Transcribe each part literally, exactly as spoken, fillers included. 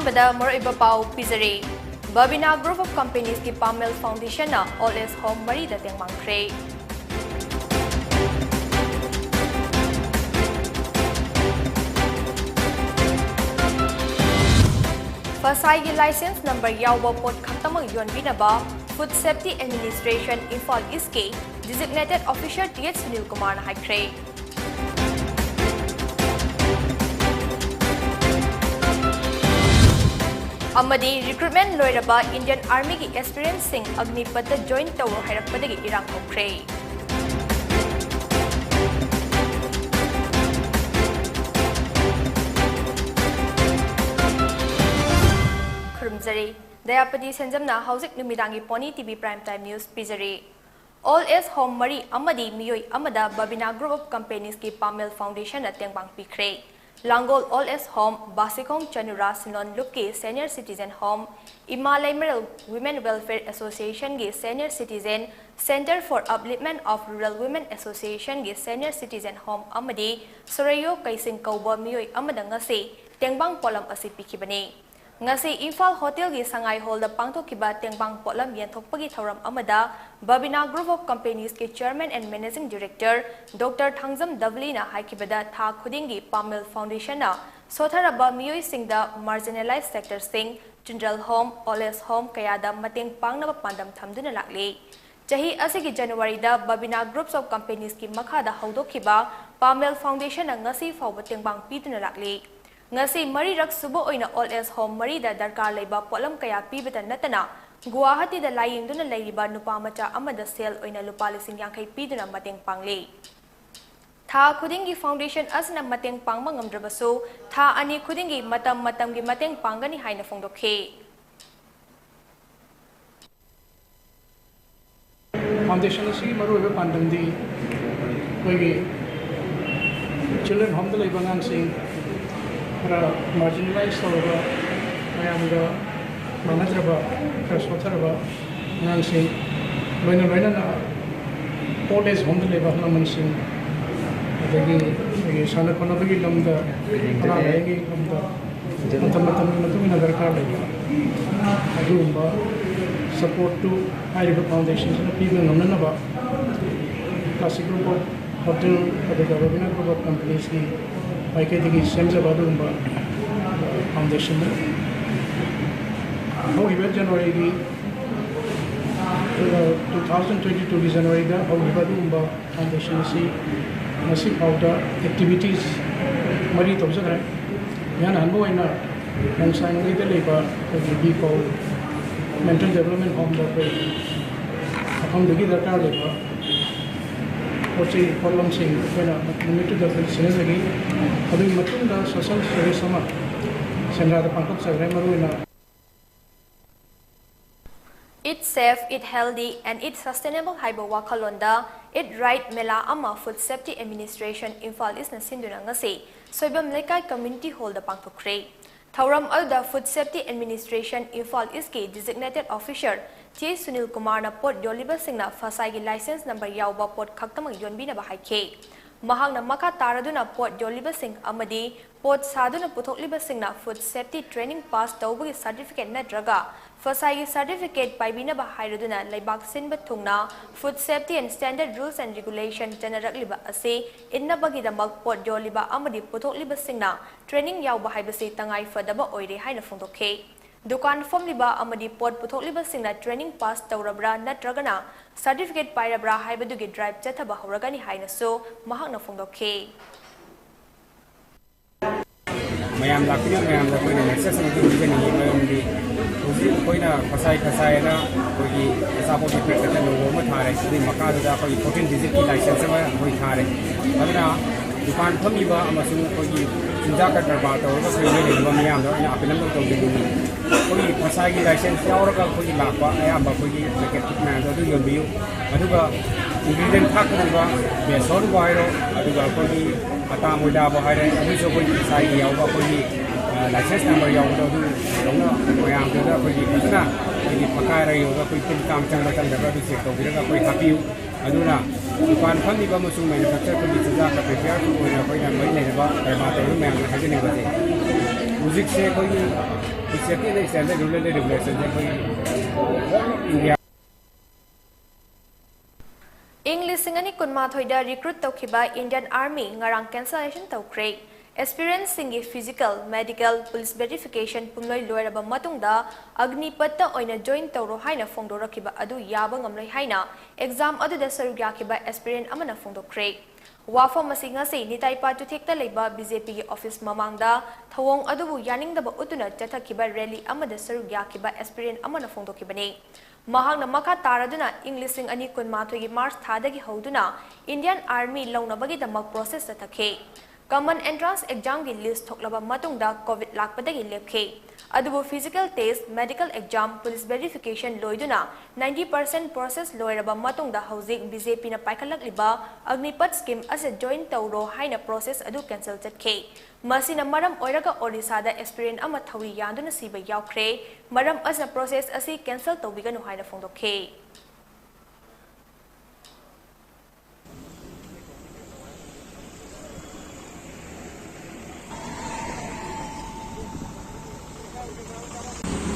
ꯄꯗ ꯃꯔꯨꯑꯣꯏꯕ ꯄꯥꯎ ꯄꯤꯖꯔꯤ꯫ Babina Group of Companies ꯀꯤ ꯄꯥꯃꯦꯜ Foundation ꯅ Old Age Home ꯃꯔꯤꯗ ꯇꯦꯡꯕꯥꯡꯈ꯭ꯔꯦ꯫ ꯐꯁꯥꯏꯒꯤ license number ꯌꯥꯎꯕ ꯄꯣꯠ ꯈꯛꯇꯃꯛ ꯌꯣꯟꯕꯤꯅꯕ Food Safety Administration ꯏꯝꯐꯥꯜ ꯏꯁꯀꯤ Designated Officer T H Sunil ꯀꯨꯃꯥꯔꯅ ꯍꯥꯏꯈ꯭ꯔꯦ꯫ ꯑꯃꯗꯤ recruitment ꯂꯣꯏꯔꯕ Indian Army ꯒꯤ aspirant ꯁꯤꯡ ꯑꯒꯅꯤꯄꯊꯇ join ꯇꯧꯔꯣ ꯍꯥꯏꯔꯛꯄꯗꯒꯤ ꯏꯔꯥꯡ ꯍꯧꯈ꯭ꯔꯦ꯫ ꯈꯨꯔꯨꯝꯖꯔꯤ꯫ ꯗꯌꯥꯄꯇꯤ ꯁꯦꯟꯖꯝꯅ ꯍꯧꯖꯤꯛ ꯅꯨꯃꯤꯗꯥꯡꯒꯤ Pony T V Prime Time News ꯄꯤꯖꯔꯤ꯫ Old Age Home ꯃꯔꯤ ꯑꯃꯗꯤ ꯃꯤꯑꯣꯏ ꯑꯃꯗ Babina Group of Companies ꯀꯤ ꯄꯥꯃꯦꯜ Foundation ꯅ ꯇꯦꯡꯕꯥꯡ ꯄꯤꯈ꯭ꯔꯦ꯫ ꯂꯥꯡꯒꯣꯜ Old Age Home, ꯕꯥꯁꯤꯈꯣꯡ ꯆꯅꯨꯔꯥ ꯁꯤꯅꯣꯟ ꯂꯨꯞꯀꯤ Senior Citizen Home, ꯏꯃꯥ ꯂꯩꯃꯔꯦꯜ Women Welfare Association ꯒꯤ Senior Citizen, Centre for Upliftment of Rural Women Association ꯒꯤ Senior Citizen Home ꯑꯃꯗꯤ ꯁꯣꯔꯩꯌꯣ ꯀꯩꯁꯤꯡ ꯀꯧꯕ ꯃꯤꯑꯣꯏ ꯑꯃꯗ ꯉꯁꯤ ꯇꯦꯡꯕꯥꯡ ꯄꯣꯠꯂꯝ ꯑꯁꯤ ꯄꯤꯈꯤꯕꯅꯤ꯫ ꯉꯁꯤ ꯏꯝꯐꯥꯜ ꯍꯣꯇꯦꯜꯒꯤ ꯁꯉꯥꯏ ꯍꯣꯜꯗ ꯄꯥꯡꯊꯣꯛꯈꯤꯕ ꯇꯦꯡꯕꯥꯡ ꯄꯣꯠꯂꯝ ꯌꯦꯟꯊꯣꯛꯄꯒꯤ ꯊꯧꯔꯝ ꯑꯃꯗ Babina Group of Companies ꯀꯤ Chairman and Managing Director Doctor Thangjam ꯗꯕꯂꯤꯅ ꯍꯥꯏꯈꯤꯕꯗ, ꯊꯥ ꯈꯨꯗꯤꯡꯒꯤ ꯄꯥꯃꯦꯜ Foundation ꯅ ꯁꯣꯠꯊꯔꯕ ꯃꯤꯑꯣꯏꯁꯤꯡꯗ, marginalized sector ꯁꯤꯡ, children home, old age home ꯀꯌꯥꯗ ꯃꯇꯦꯡ ꯄꯥꯡꯅꯕ ꯄꯥꯟꯗꯝ ꯊꯝꯗꯨꯅ ꯂꯥꯛꯂꯤ꯫ ꯆꯍꯤ ꯑꯁꯤꯒꯤ ꯖꯅꯋꯥꯔꯤꯗ Babina Groups of Companies ꯀꯤ ꯃꯈꯥꯗ ꯍꯧꯗꯣꯛꯈꯤꯕ ꯄꯥꯃꯦꯜ Foundation ꯅ ꯉꯁꯤ ꯐꯥꯎꯕ ꯇꯦꯡꯕꯥꯡ ꯄꯤꯗꯨꯅ ꯂꯥꯛꯂꯤ꯫ ꯉꯁꯤ ꯃꯔꯤꯔꯛ ꯁꯨꯕ ꯑꯣꯏꯅ Old Age Home ꯃꯔꯤꯗ ꯗꯔꯀꯥꯔ ꯂꯩꯕ ꯄꯣꯠꯂꯝ ꯀꯌꯥ ꯄꯤꯕꯇ ꯅꯠꯇꯅ, ꯒꯨꯋꯥꯍꯥꯇꯤꯗ ꯂꯥꯌꯦꯡꯗꯨꯅ ꯂꯩꯔꯤꯕ ꯅꯨꯄꯥ ꯃꯆꯥ ꯑꯃꯗ ꯁꯦꯜ ꯑꯣꯏꯅ ꯂꯨꯄꯥ ꯂꯤꯁꯤꯡ ꯌꯥꯡꯈꯩ ꯄꯤꯗꯨꯅ ꯃꯇꯦꯡ ꯄꯥꯡꯂꯤ꯫ ꯊꯥ ꯈꯨꯗꯤꯡꯒꯤ Foundation ꯑꯁꯤꯅ ꯃꯇꯦꯡ ꯄꯥꯡꯕ ꯉꯝꯗ꯭ꯔꯕꯁꯨ, ꯊꯥ ꯑꯅꯤ ꯈꯨꯗꯤꯡꯒꯤ ꯃꯇꯝ ꯃꯇꯝꯒꯤ ꯃꯇꯦꯡ ꯄꯥꯡꯒꯅꯤ ꯍꯥꯏꯅ ꯐꯣꯡꯗꯣꯛꯈꯤ꯫ Foundation ꯑꯁꯤꯒꯤ ꯃꯔꯨꯑꯣꯏꯕ ꯄꯥꯟꯗꯝꯗꯤ ꯑꯩꯈꯣꯏꯒꯤ children home ꯗ ꯂꯩꯕ ꯑꯉꯥꯡꯁꯤꯡ, ꯈꯔ marginalize ꯇꯧꯔꯕ, ꯃꯌꯥꯝꯒ ꯃꯥꯟꯅꯗ꯭ꯔꯕ, ꯈꯔ ꯁꯣꯠꯊꯔꯕ ꯑꯉꯥꯡꯁꯤꯡ, ꯂꯣꯏꯅ ꯂꯣꯏꯅꯅ Old Age Home ꯗ ꯂꯩꯕ ꯑꯍꯜ ꯂꯃꯟꯁꯤꯡ, ꯑꯗꯒꯤ ꯑꯩꯈꯣꯏꯒꯤ ꯁꯥꯟꯅ ꯈꯣꯠꯅꯕꯒꯤ ꯂꯝꯗ, ꯑꯅꯥ ꯂꯥꯏꯌꯦꯡꯒꯤ ꯂꯝꯗ, ꯃꯇꯝ ꯃꯇꯝꯒꯤ ꯃꯇꯨꯡ ꯏꯟꯅ ꯗꯔꯀꯥꯔ ꯂꯩꯕ ꯑꯗꯨꯒꯨꯝꯕ ꯁꯄꯣꯔꯠꯇꯨ ꯍꯥꯏꯔꯤꯕ ꯐꯥꯎꯟꯗꯦꯁꯟꯁꯤꯅ ꯄꯤꯕ ꯉꯝꯅꯅꯕ classic group of hotel ꯑꯗꯨꯒ Robina group of companiesꯀꯤ ꯃꯥꯏꯀꯩꯗꯒꯤ ꯁꯦꯝꯖꯕ ꯑꯗꯨꯒꯨꯝꯕ ꯐꯥꯎꯟꯗꯦꯁꯟꯅꯤ꯫ ꯍꯧꯈꯤꯕ ꯖꯅꯋꯥꯔꯤꯒꯤ two thousand twenty twoꯒꯤ ꯖꯅꯋꯥꯔꯤꯗ ꯍꯧꯈꯤꯕ ꯑꯗꯨꯒꯨꯝꯕ ꯐꯥꯎꯟꯗꯦꯁꯟ ꯑꯁꯤ ꯉꯁꯤ ꯐꯥꯎꯗ ꯑꯦꯛꯇꯤꯚꯤꯇꯤꯁ ꯃꯔꯤ ꯇꯧꯖꯈ꯭ꯔꯦ꯫ ꯏꯍꯥꯟ ꯍꯥꯟꯕ ꯑꯣꯏꯅ ꯃꯣꯡꯁꯥꯡꯒꯩꯗ ꯂꯩꯕ ꯑꯩꯈꯣꯏꯒꯤ ꯕꯤ ꯀꯧ ꯃꯦꯟꯇꯦꯜ ꯗꯦꯕꯂꯞꯃꯦꯟ ꯍꯣꯝꯗ ꯑꯩꯈꯣꯏ ꯃꯐꯝꯗꯨꯒꯤ ꯗꯔꯀꯥꯔ ꯂꯩꯕ ꯄꯣꯠ ꯆꯩ ꯄꯣꯠꯂꯝꯁꯤꯡ ꯑꯩꯈꯣꯏꯅ ꯅꯨꯃꯤꯠꯇꯨꯗ ꯑꯩꯈꯣꯏ ꯁꯤꯟꯅꯖꯈꯤ꯫ ꯑꯗꯨꯒꯤ ꯃꯇꯨꯡꯗ ꯁꯣꯁꯦꯜ ꯁꯔꯚꯤꯁ ꯑꯃ ꯁꯦꯟꯗ꯭ꯔꯥꯗ ꯄꯥꯡꯊꯣꯛꯆꯈ꯭ꯔꯦ꯫ ꯃꯔꯨꯑꯣꯏꯅ Eat safe, eat healthy and eat sustainable ꯍꯥꯏꯕ ꯋꯥꯈꯜꯂꯣꯟꯗ Eat Right ꯃꯦꯂꯥ ꯑꯃ Food Safety Administration Imphal Eastꯅ ꯁꯤꯟꯗꯨꯅ ꯉꯁꯤ ꯁꯣꯏꯕꯝ ꯂꯩꯀꯥꯏ Community Hallꯗ ꯄꯥꯡꯊꯣꯛꯈ꯭ꯔꯦ꯫ ꯊꯧꯔꯝ ꯑꯗꯨꯗ Food Safety Administration Imphal Eastꯀꯤ Designated Officer ꯆꯦ ꯁꯨꯅꯤꯜ ꯀꯨꯃꯥꯔꯅ ꯄꯣꯠ ꯌꯣꯜꯂꯤꯕꯁꯤꯡꯅ ꯐꯁꯥꯏꯒꯤ ꯂꯥꯏꯁꯦꯟꯁ ꯅꯝꯕꯔ ꯌꯥꯎꯕ ꯄꯣꯠ ꯈꯛꯇꯃꯛ ꯌꯣꯟꯕꯤꯅꯕ ꯍꯥꯏꯈꯤ꯫ ꯃꯍꯥꯛꯅ ꯃꯈꯥ ꯇꯥꯔꯗꯨꯅ ꯄꯣꯠ ꯌꯣꯜꯂꯤꯕꯁꯤꯡ ꯑꯃꯗꯤ ꯄꯣꯠ ꯁꯥꯗꯨꯅ ꯄꯨꯊꯣꯛꯂꯤꯕꯁꯤꯡꯅ Food Safety Training Pass ꯇꯧꯕꯒꯤ certificate ꯅꯠꯇ꯭ꯔꯒ ꯐꯁꯥꯏꯒꯤ certificate ꯄꯥꯏꯕꯤꯅꯕ ꯍꯥꯏꯔꯗꯨꯅ ꯂꯩꯕꯥꯛ ꯁꯤꯟꯕ ꯊꯨꯡꯅ Food Safety and Standard Rules and Regulation ꯆꯠꯅꯔꯛꯂꯤꯕ ꯑꯁꯤ ꯏꯟꯅꯕꯒꯤꯗꯃꯛ ꯄꯣꯠ ꯌꯣꯜꯂꯤꯕ ꯑꯃꯗꯤ ꯄꯨꯊꯣꯛꯂꯤꯕꯁꯤꯡꯅ training ꯌꯥꯎꯕ ꯍꯥꯏꯕꯁꯤ ꯇꯉꯥꯏ ꯐꯗꯕ ꯑꯣꯏꯔꯦ ꯍꯥꯏꯅ ꯐꯣꯡꯗꯣꯛꯈꯤ꯫ ꯗꯨꯀꯥꯟ ꯐꯝꯂꯤꯕ ꯑꯃꯗꯤ ꯄꯣꯠ ꯄꯨꯊꯣꯛꯂꯤꯕꯁꯤꯡꯅ training pass ꯇꯧꯔꯕ꯭ꯔꯥ ꯅꯠꯇ꯭ꯔꯒꯅ certificate ꯄꯥꯏꯔꯕ꯭ꯔꯥ ꯍꯥꯏꯕꯗꯨꯒꯤ drive ꯆꯠꯊꯕ ꯍꯧꯔꯒꯅꯤ ꯍꯥꯏꯅꯁꯨ ꯃꯍꯥꯛꯅ ꯐꯣꯡꯗꯣꯛꯈꯤ꯫ ꯃꯌꯥꯝ ꯂꯥꯛꯄꯤꯔꯤꯕ ꯃꯌꯥꯝꯗ ꯑꯩꯈꯣꯏꯅ message ꯑꯃꯗꯤ ꯄꯤꯖꯅꯤꯡꯉꯤ꯫ ꯃꯔꯝꯗꯤ ꯍꯧꯖꯤꯛ ꯑꯩꯈꯣꯏꯅ ꯐꯁꯥꯏ ꯐꯁꯥꯏ ꯍꯥꯏꯅ ꯑꯩꯈꯣꯏꯒꯤ ꯑꯆꯥꯄꯣꯠꯀꯤ packet ꯑꯅꯧꯕ ꯑꯃ ꯊꯥꯔꯦ꯫ ꯑꯗꯨꯒꯤ ꯃꯈꯥꯗꯨꯗ ꯑꯩꯈꯣꯏꯒꯤ fourteen digitꯀꯤ license ꯑꯃ ꯑꯩꯈꯣꯏ ꯊꯥꯔꯦ꯫ ꯑꯗꯨꯅ ꯗꯨꯀꯥꯟ ꯐꯝꯃꯤꯕ ꯑꯃꯁꯨꯡ ꯑꯩꯈꯣꯏꯒꯤ ꯆꯤꯟꯖꯥꯛꯀ ꯀꯔꯕꯥꯔ ꯇꯧꯔꯒ ꯑꯩꯈꯣꯏ ꯂꯩꯔꯤꯕ ꯃꯤꯌꯥꯝꯗ ꯑꯩꯅ appeal ꯑꯃ ꯇꯧꯖꯅꯤꯡꯉꯤ꯫ ꯑꯩꯈꯣꯏꯒꯤ ꯐꯁꯥꯏꯒꯤ license ꯌꯥꯎꯔꯒ ꯑꯩꯈꯣꯏꯒꯤ ꯂꯥꯛꯄ ꯑꯌꯥꯝꯕ ꯑꯩꯈꯣꯏꯒꯤ packet food ꯃꯌꯥꯝꯗꯣ ꯑꯗꯨ ꯌꯣꯟꯕꯤꯌꯨ꯫ ꯑꯗꯨꯒ ingredient ꯊꯥꯛꯀꯗꯧꯔꯤꯕ ꯕꯦꯁꯣꯟꯕꯨ ꯍꯥꯏꯔꯣ, ꯑꯗꯨꯒ ꯑꯩꯈꯣꯏꯒꯤ ꯑꯇꯥ ꯃꯣꯏꯗꯥꯕꯨ ꯍꯥꯏꯔꯦ, ꯑꯗꯨꯁꯨ ꯑꯩꯈꯣꯏꯒꯤ ꯏꯁꯥꯒꯤ ꯌꯥꯎꯕ ꯑꯩꯈꯣꯏꯒꯤ license number ꯌꯥꯎꯕꯗꯣ ꯑꯗꯨ ꯂꯧꯅ ꯃꯌꯥꯝꯗꯨꯗ ꯑꯩꯈꯣꯏꯒꯤ ꯐꯖꯅ ꯑꯩꯈꯣꯏꯒꯤ ꯐꯀꯥꯏꯔ ꯌꯧꯔꯒ ꯑꯩꯈꯣꯏ ꯇꯤꯟ ꯀꯥꯡ ꯆꯪꯕ ꯆꯪꯗꯕ꯭ꯔꯥ ꯑꯗꯨ check ꯇꯧꯕꯤꯔꯒ ꯑꯩꯈꯣꯏ ꯍꯥꯞꯄꯤꯌꯨ꯫ ꯑꯗꯨꯅ ꯗꯨꯀꯥꯟ ꯐꯝꯂꯤꯕ ꯑꯃꯁꯨꯡ manufacturer ꯑꯩꯈꯣꯏꯒꯤ ꯆꯤꯟꯖꯥꯛꯀ prepare ꯑꯣꯏꯅ ꯑꯩꯈꯣꯏꯅ ꯃꯔꯤ ꯂꯩꯅꯕ ꯀꯔꯕꯥꯔ ꯇꯧꯔꯤꯕ ꯃꯌꯥꯝꯗ ꯍꯥꯏꯖꯅꯤꯡꯕꯁꯦ, ꯍꯧꯖꯤꯛꯁꯦ ꯑꯩꯈꯣꯏꯒꯤ safety and standard rule and ꯔꯦꯒꯨꯂꯦꯁꯟꯁꯦ ꯑꯩꯈꯣꯏꯒꯤ ꯑꯣꯜ ꯏꯟꯗꯤꯌꯥ ꯏꯪ ꯂꯤꯁꯤꯡ ꯑꯅꯤ ꯀꯨꯟꯃꯥꯊꯣꯏꯗ ꯔꯤꯀ꯭ꯔꯨꯠ ꯇꯧꯈꯤꯕ ꯏꯟꯗꯤꯌꯟ ꯑꯥꯔꯃꯤ ꯉꯔꯥꯡ ꯀꯦꯟꯁꯦꯂꯦꯁꯟ ꯇꯧꯈ꯭ꯔꯦ꯫ ꯑꯦꯁꯄꯤꯔꯦꯟꯁꯁꯤꯡꯒꯤ ꯐꯤꯖꯤꯀꯦꯜ, ꯃꯦꯗꯤꯀꯦꯜ, ꯄꯨꯂꯤꯁ ꯚꯦꯔꯤꯐꯤꯀꯦꯁꯟ ꯄꯨꯝꯂꯣꯏ ꯂꯣꯏꯔꯕ ꯃꯇꯨꯡꯗ ꯑꯒꯅꯤꯄꯠꯇ ꯑꯣꯏꯅ ꯖꯣꯏꯟ ꯇꯧꯔꯣ ꯍꯥꯏꯅ ꯐꯣꯡꯗꯣꯔꯛꯈꯤꯕ ꯑꯗꯨ ꯌꯥꯕ ꯉꯝꯂꯣꯏ ꯍꯥꯏꯅ ꯑꯦꯛꯖꯥꯝ ꯑꯗꯨꯗ ꯁꯔꯨꯛ ꯌꯥꯈꯤꯕ ꯑꯦꯁꯄꯤꯔꯦꯟ ꯑꯃꯅ ꯐꯣꯡꯗꯣꯛꯈ꯭ꯔꯦ꯫ ꯋꯥꯐꯝ ꯑꯁꯤ ꯉꯁꯤ ꯅꯤꯇꯥꯏꯄꯥ ꯆꯨꯊꯦꯛꯇ ꯂꯩꯕ ꯕꯤ ꯖꯦ ꯄꯤꯒꯤ ꯑꯣꯐꯤꯁ ꯃꯃꯥꯡꯗ ꯊꯧꯑꯣꯡ ꯑꯗꯨꯕꯨ ꯌꯥꯅꯤꯡꯗꯕ ꯎꯠꯇꯨꯅ ꯆꯠꯊꯈꯤꯕ ꯔꯦꯂꯤ ꯑꯃꯗ ꯁꯔꯨꯛ ꯌꯥꯈꯤꯕ ꯑꯦꯁꯄꯤꯔꯦꯟ ꯑꯃꯅ ꯐꯣꯡꯗꯣꯛꯈꯤꯕꯅꯤ꯫ ꯃꯍꯥꯛꯅ ꯃꯈꯥ ꯇꯥꯔꯗꯨꯅ ꯏꯪ ꯂꯤꯁꯤꯡ ꯑꯅꯤ ꯀꯨꯟꯃꯥꯊꯣꯏꯒꯤ ꯃꯥꯔꯆ ꯊꯥꯗꯒꯤ ꯍꯧꯗꯨꯅ ꯏꯟꯗꯤꯌꯟ ꯑꯥꯔꯃꯤ ꯂꯧꯅꯕꯒꯤꯗꯃꯛ ꯄ꯭ꯔꯣꯁꯦꯁ ꯆꯠꯊꯈꯤ꯫ ꯀꯃꯟ ꯑꯦꯟꯇ꯭ꯔꯥꯟꯁ ꯑꯦꯛꯖꯥꯝꯒꯤ ꯂꯤꯁ ꯊꯣꯛꯂꯕ ꯃꯇꯨꯡꯗ ꯀꯣꯚꯤꯗ ꯂꯥꯛꯄꯗꯒꯤ ꯂꯦꯞꯈꯤ꯫ ꯑꯗꯨꯕꯨ physical test, medical exam, police verification ꯂꯣꯏꯗꯨꯅ ꯅꯥꯏꯟꯇꯤ ꯄꯥꯔꯁꯦꯟ ꯄ꯭ꯔꯣꯁꯦꯁ ꯂꯣꯏꯔꯕ ꯃꯇꯨꯡꯗ ꯍꯧꯖꯤꯛ ꯕꯤ ꯖꯦ ꯄꯤꯅ ꯄꯥꯏꯈꯠꯂꯛꯂꯤꯕ ꯑꯒꯅꯤꯄꯠ ꯁ꯭ꯀꯤꯝ ꯑꯁꯤ ꯖꯣꯏꯟ ꯇꯧꯔꯣ ꯍꯥꯏꯅ ꯄ꯭ꯔꯣꯁꯦꯁ ꯑꯗꯨ ꯀꯦꯟꯁꯦꯜ ꯆꯠꯈꯤ꯫ ꯃꯁꯤꯅ ꯃꯔꯝ ꯑꯣꯏꯔꯒ ꯑꯣꯔꯤꯁꯥꯗ ꯑꯦꯁꯄꯤꯔꯦꯟ ꯑꯃ ꯊꯧꯔꯤ ꯌꯥꯟꯗꯨꯅ ꯁꯤꯕ ꯌꯥꯎꯈ꯭ꯔꯦ꯫ ꯃꯔꯝ ꯑꯁꯤꯅ ꯄ꯭ꯔꯣꯁꯦꯁ ꯑꯁꯤ ꯀꯦꯟꯁꯦꯜ ꯇꯧꯕꯤꯒꯅꯨ ꯍꯥꯏꯅ ꯐꯣꯡꯗꯣꯛꯈꯤ꯫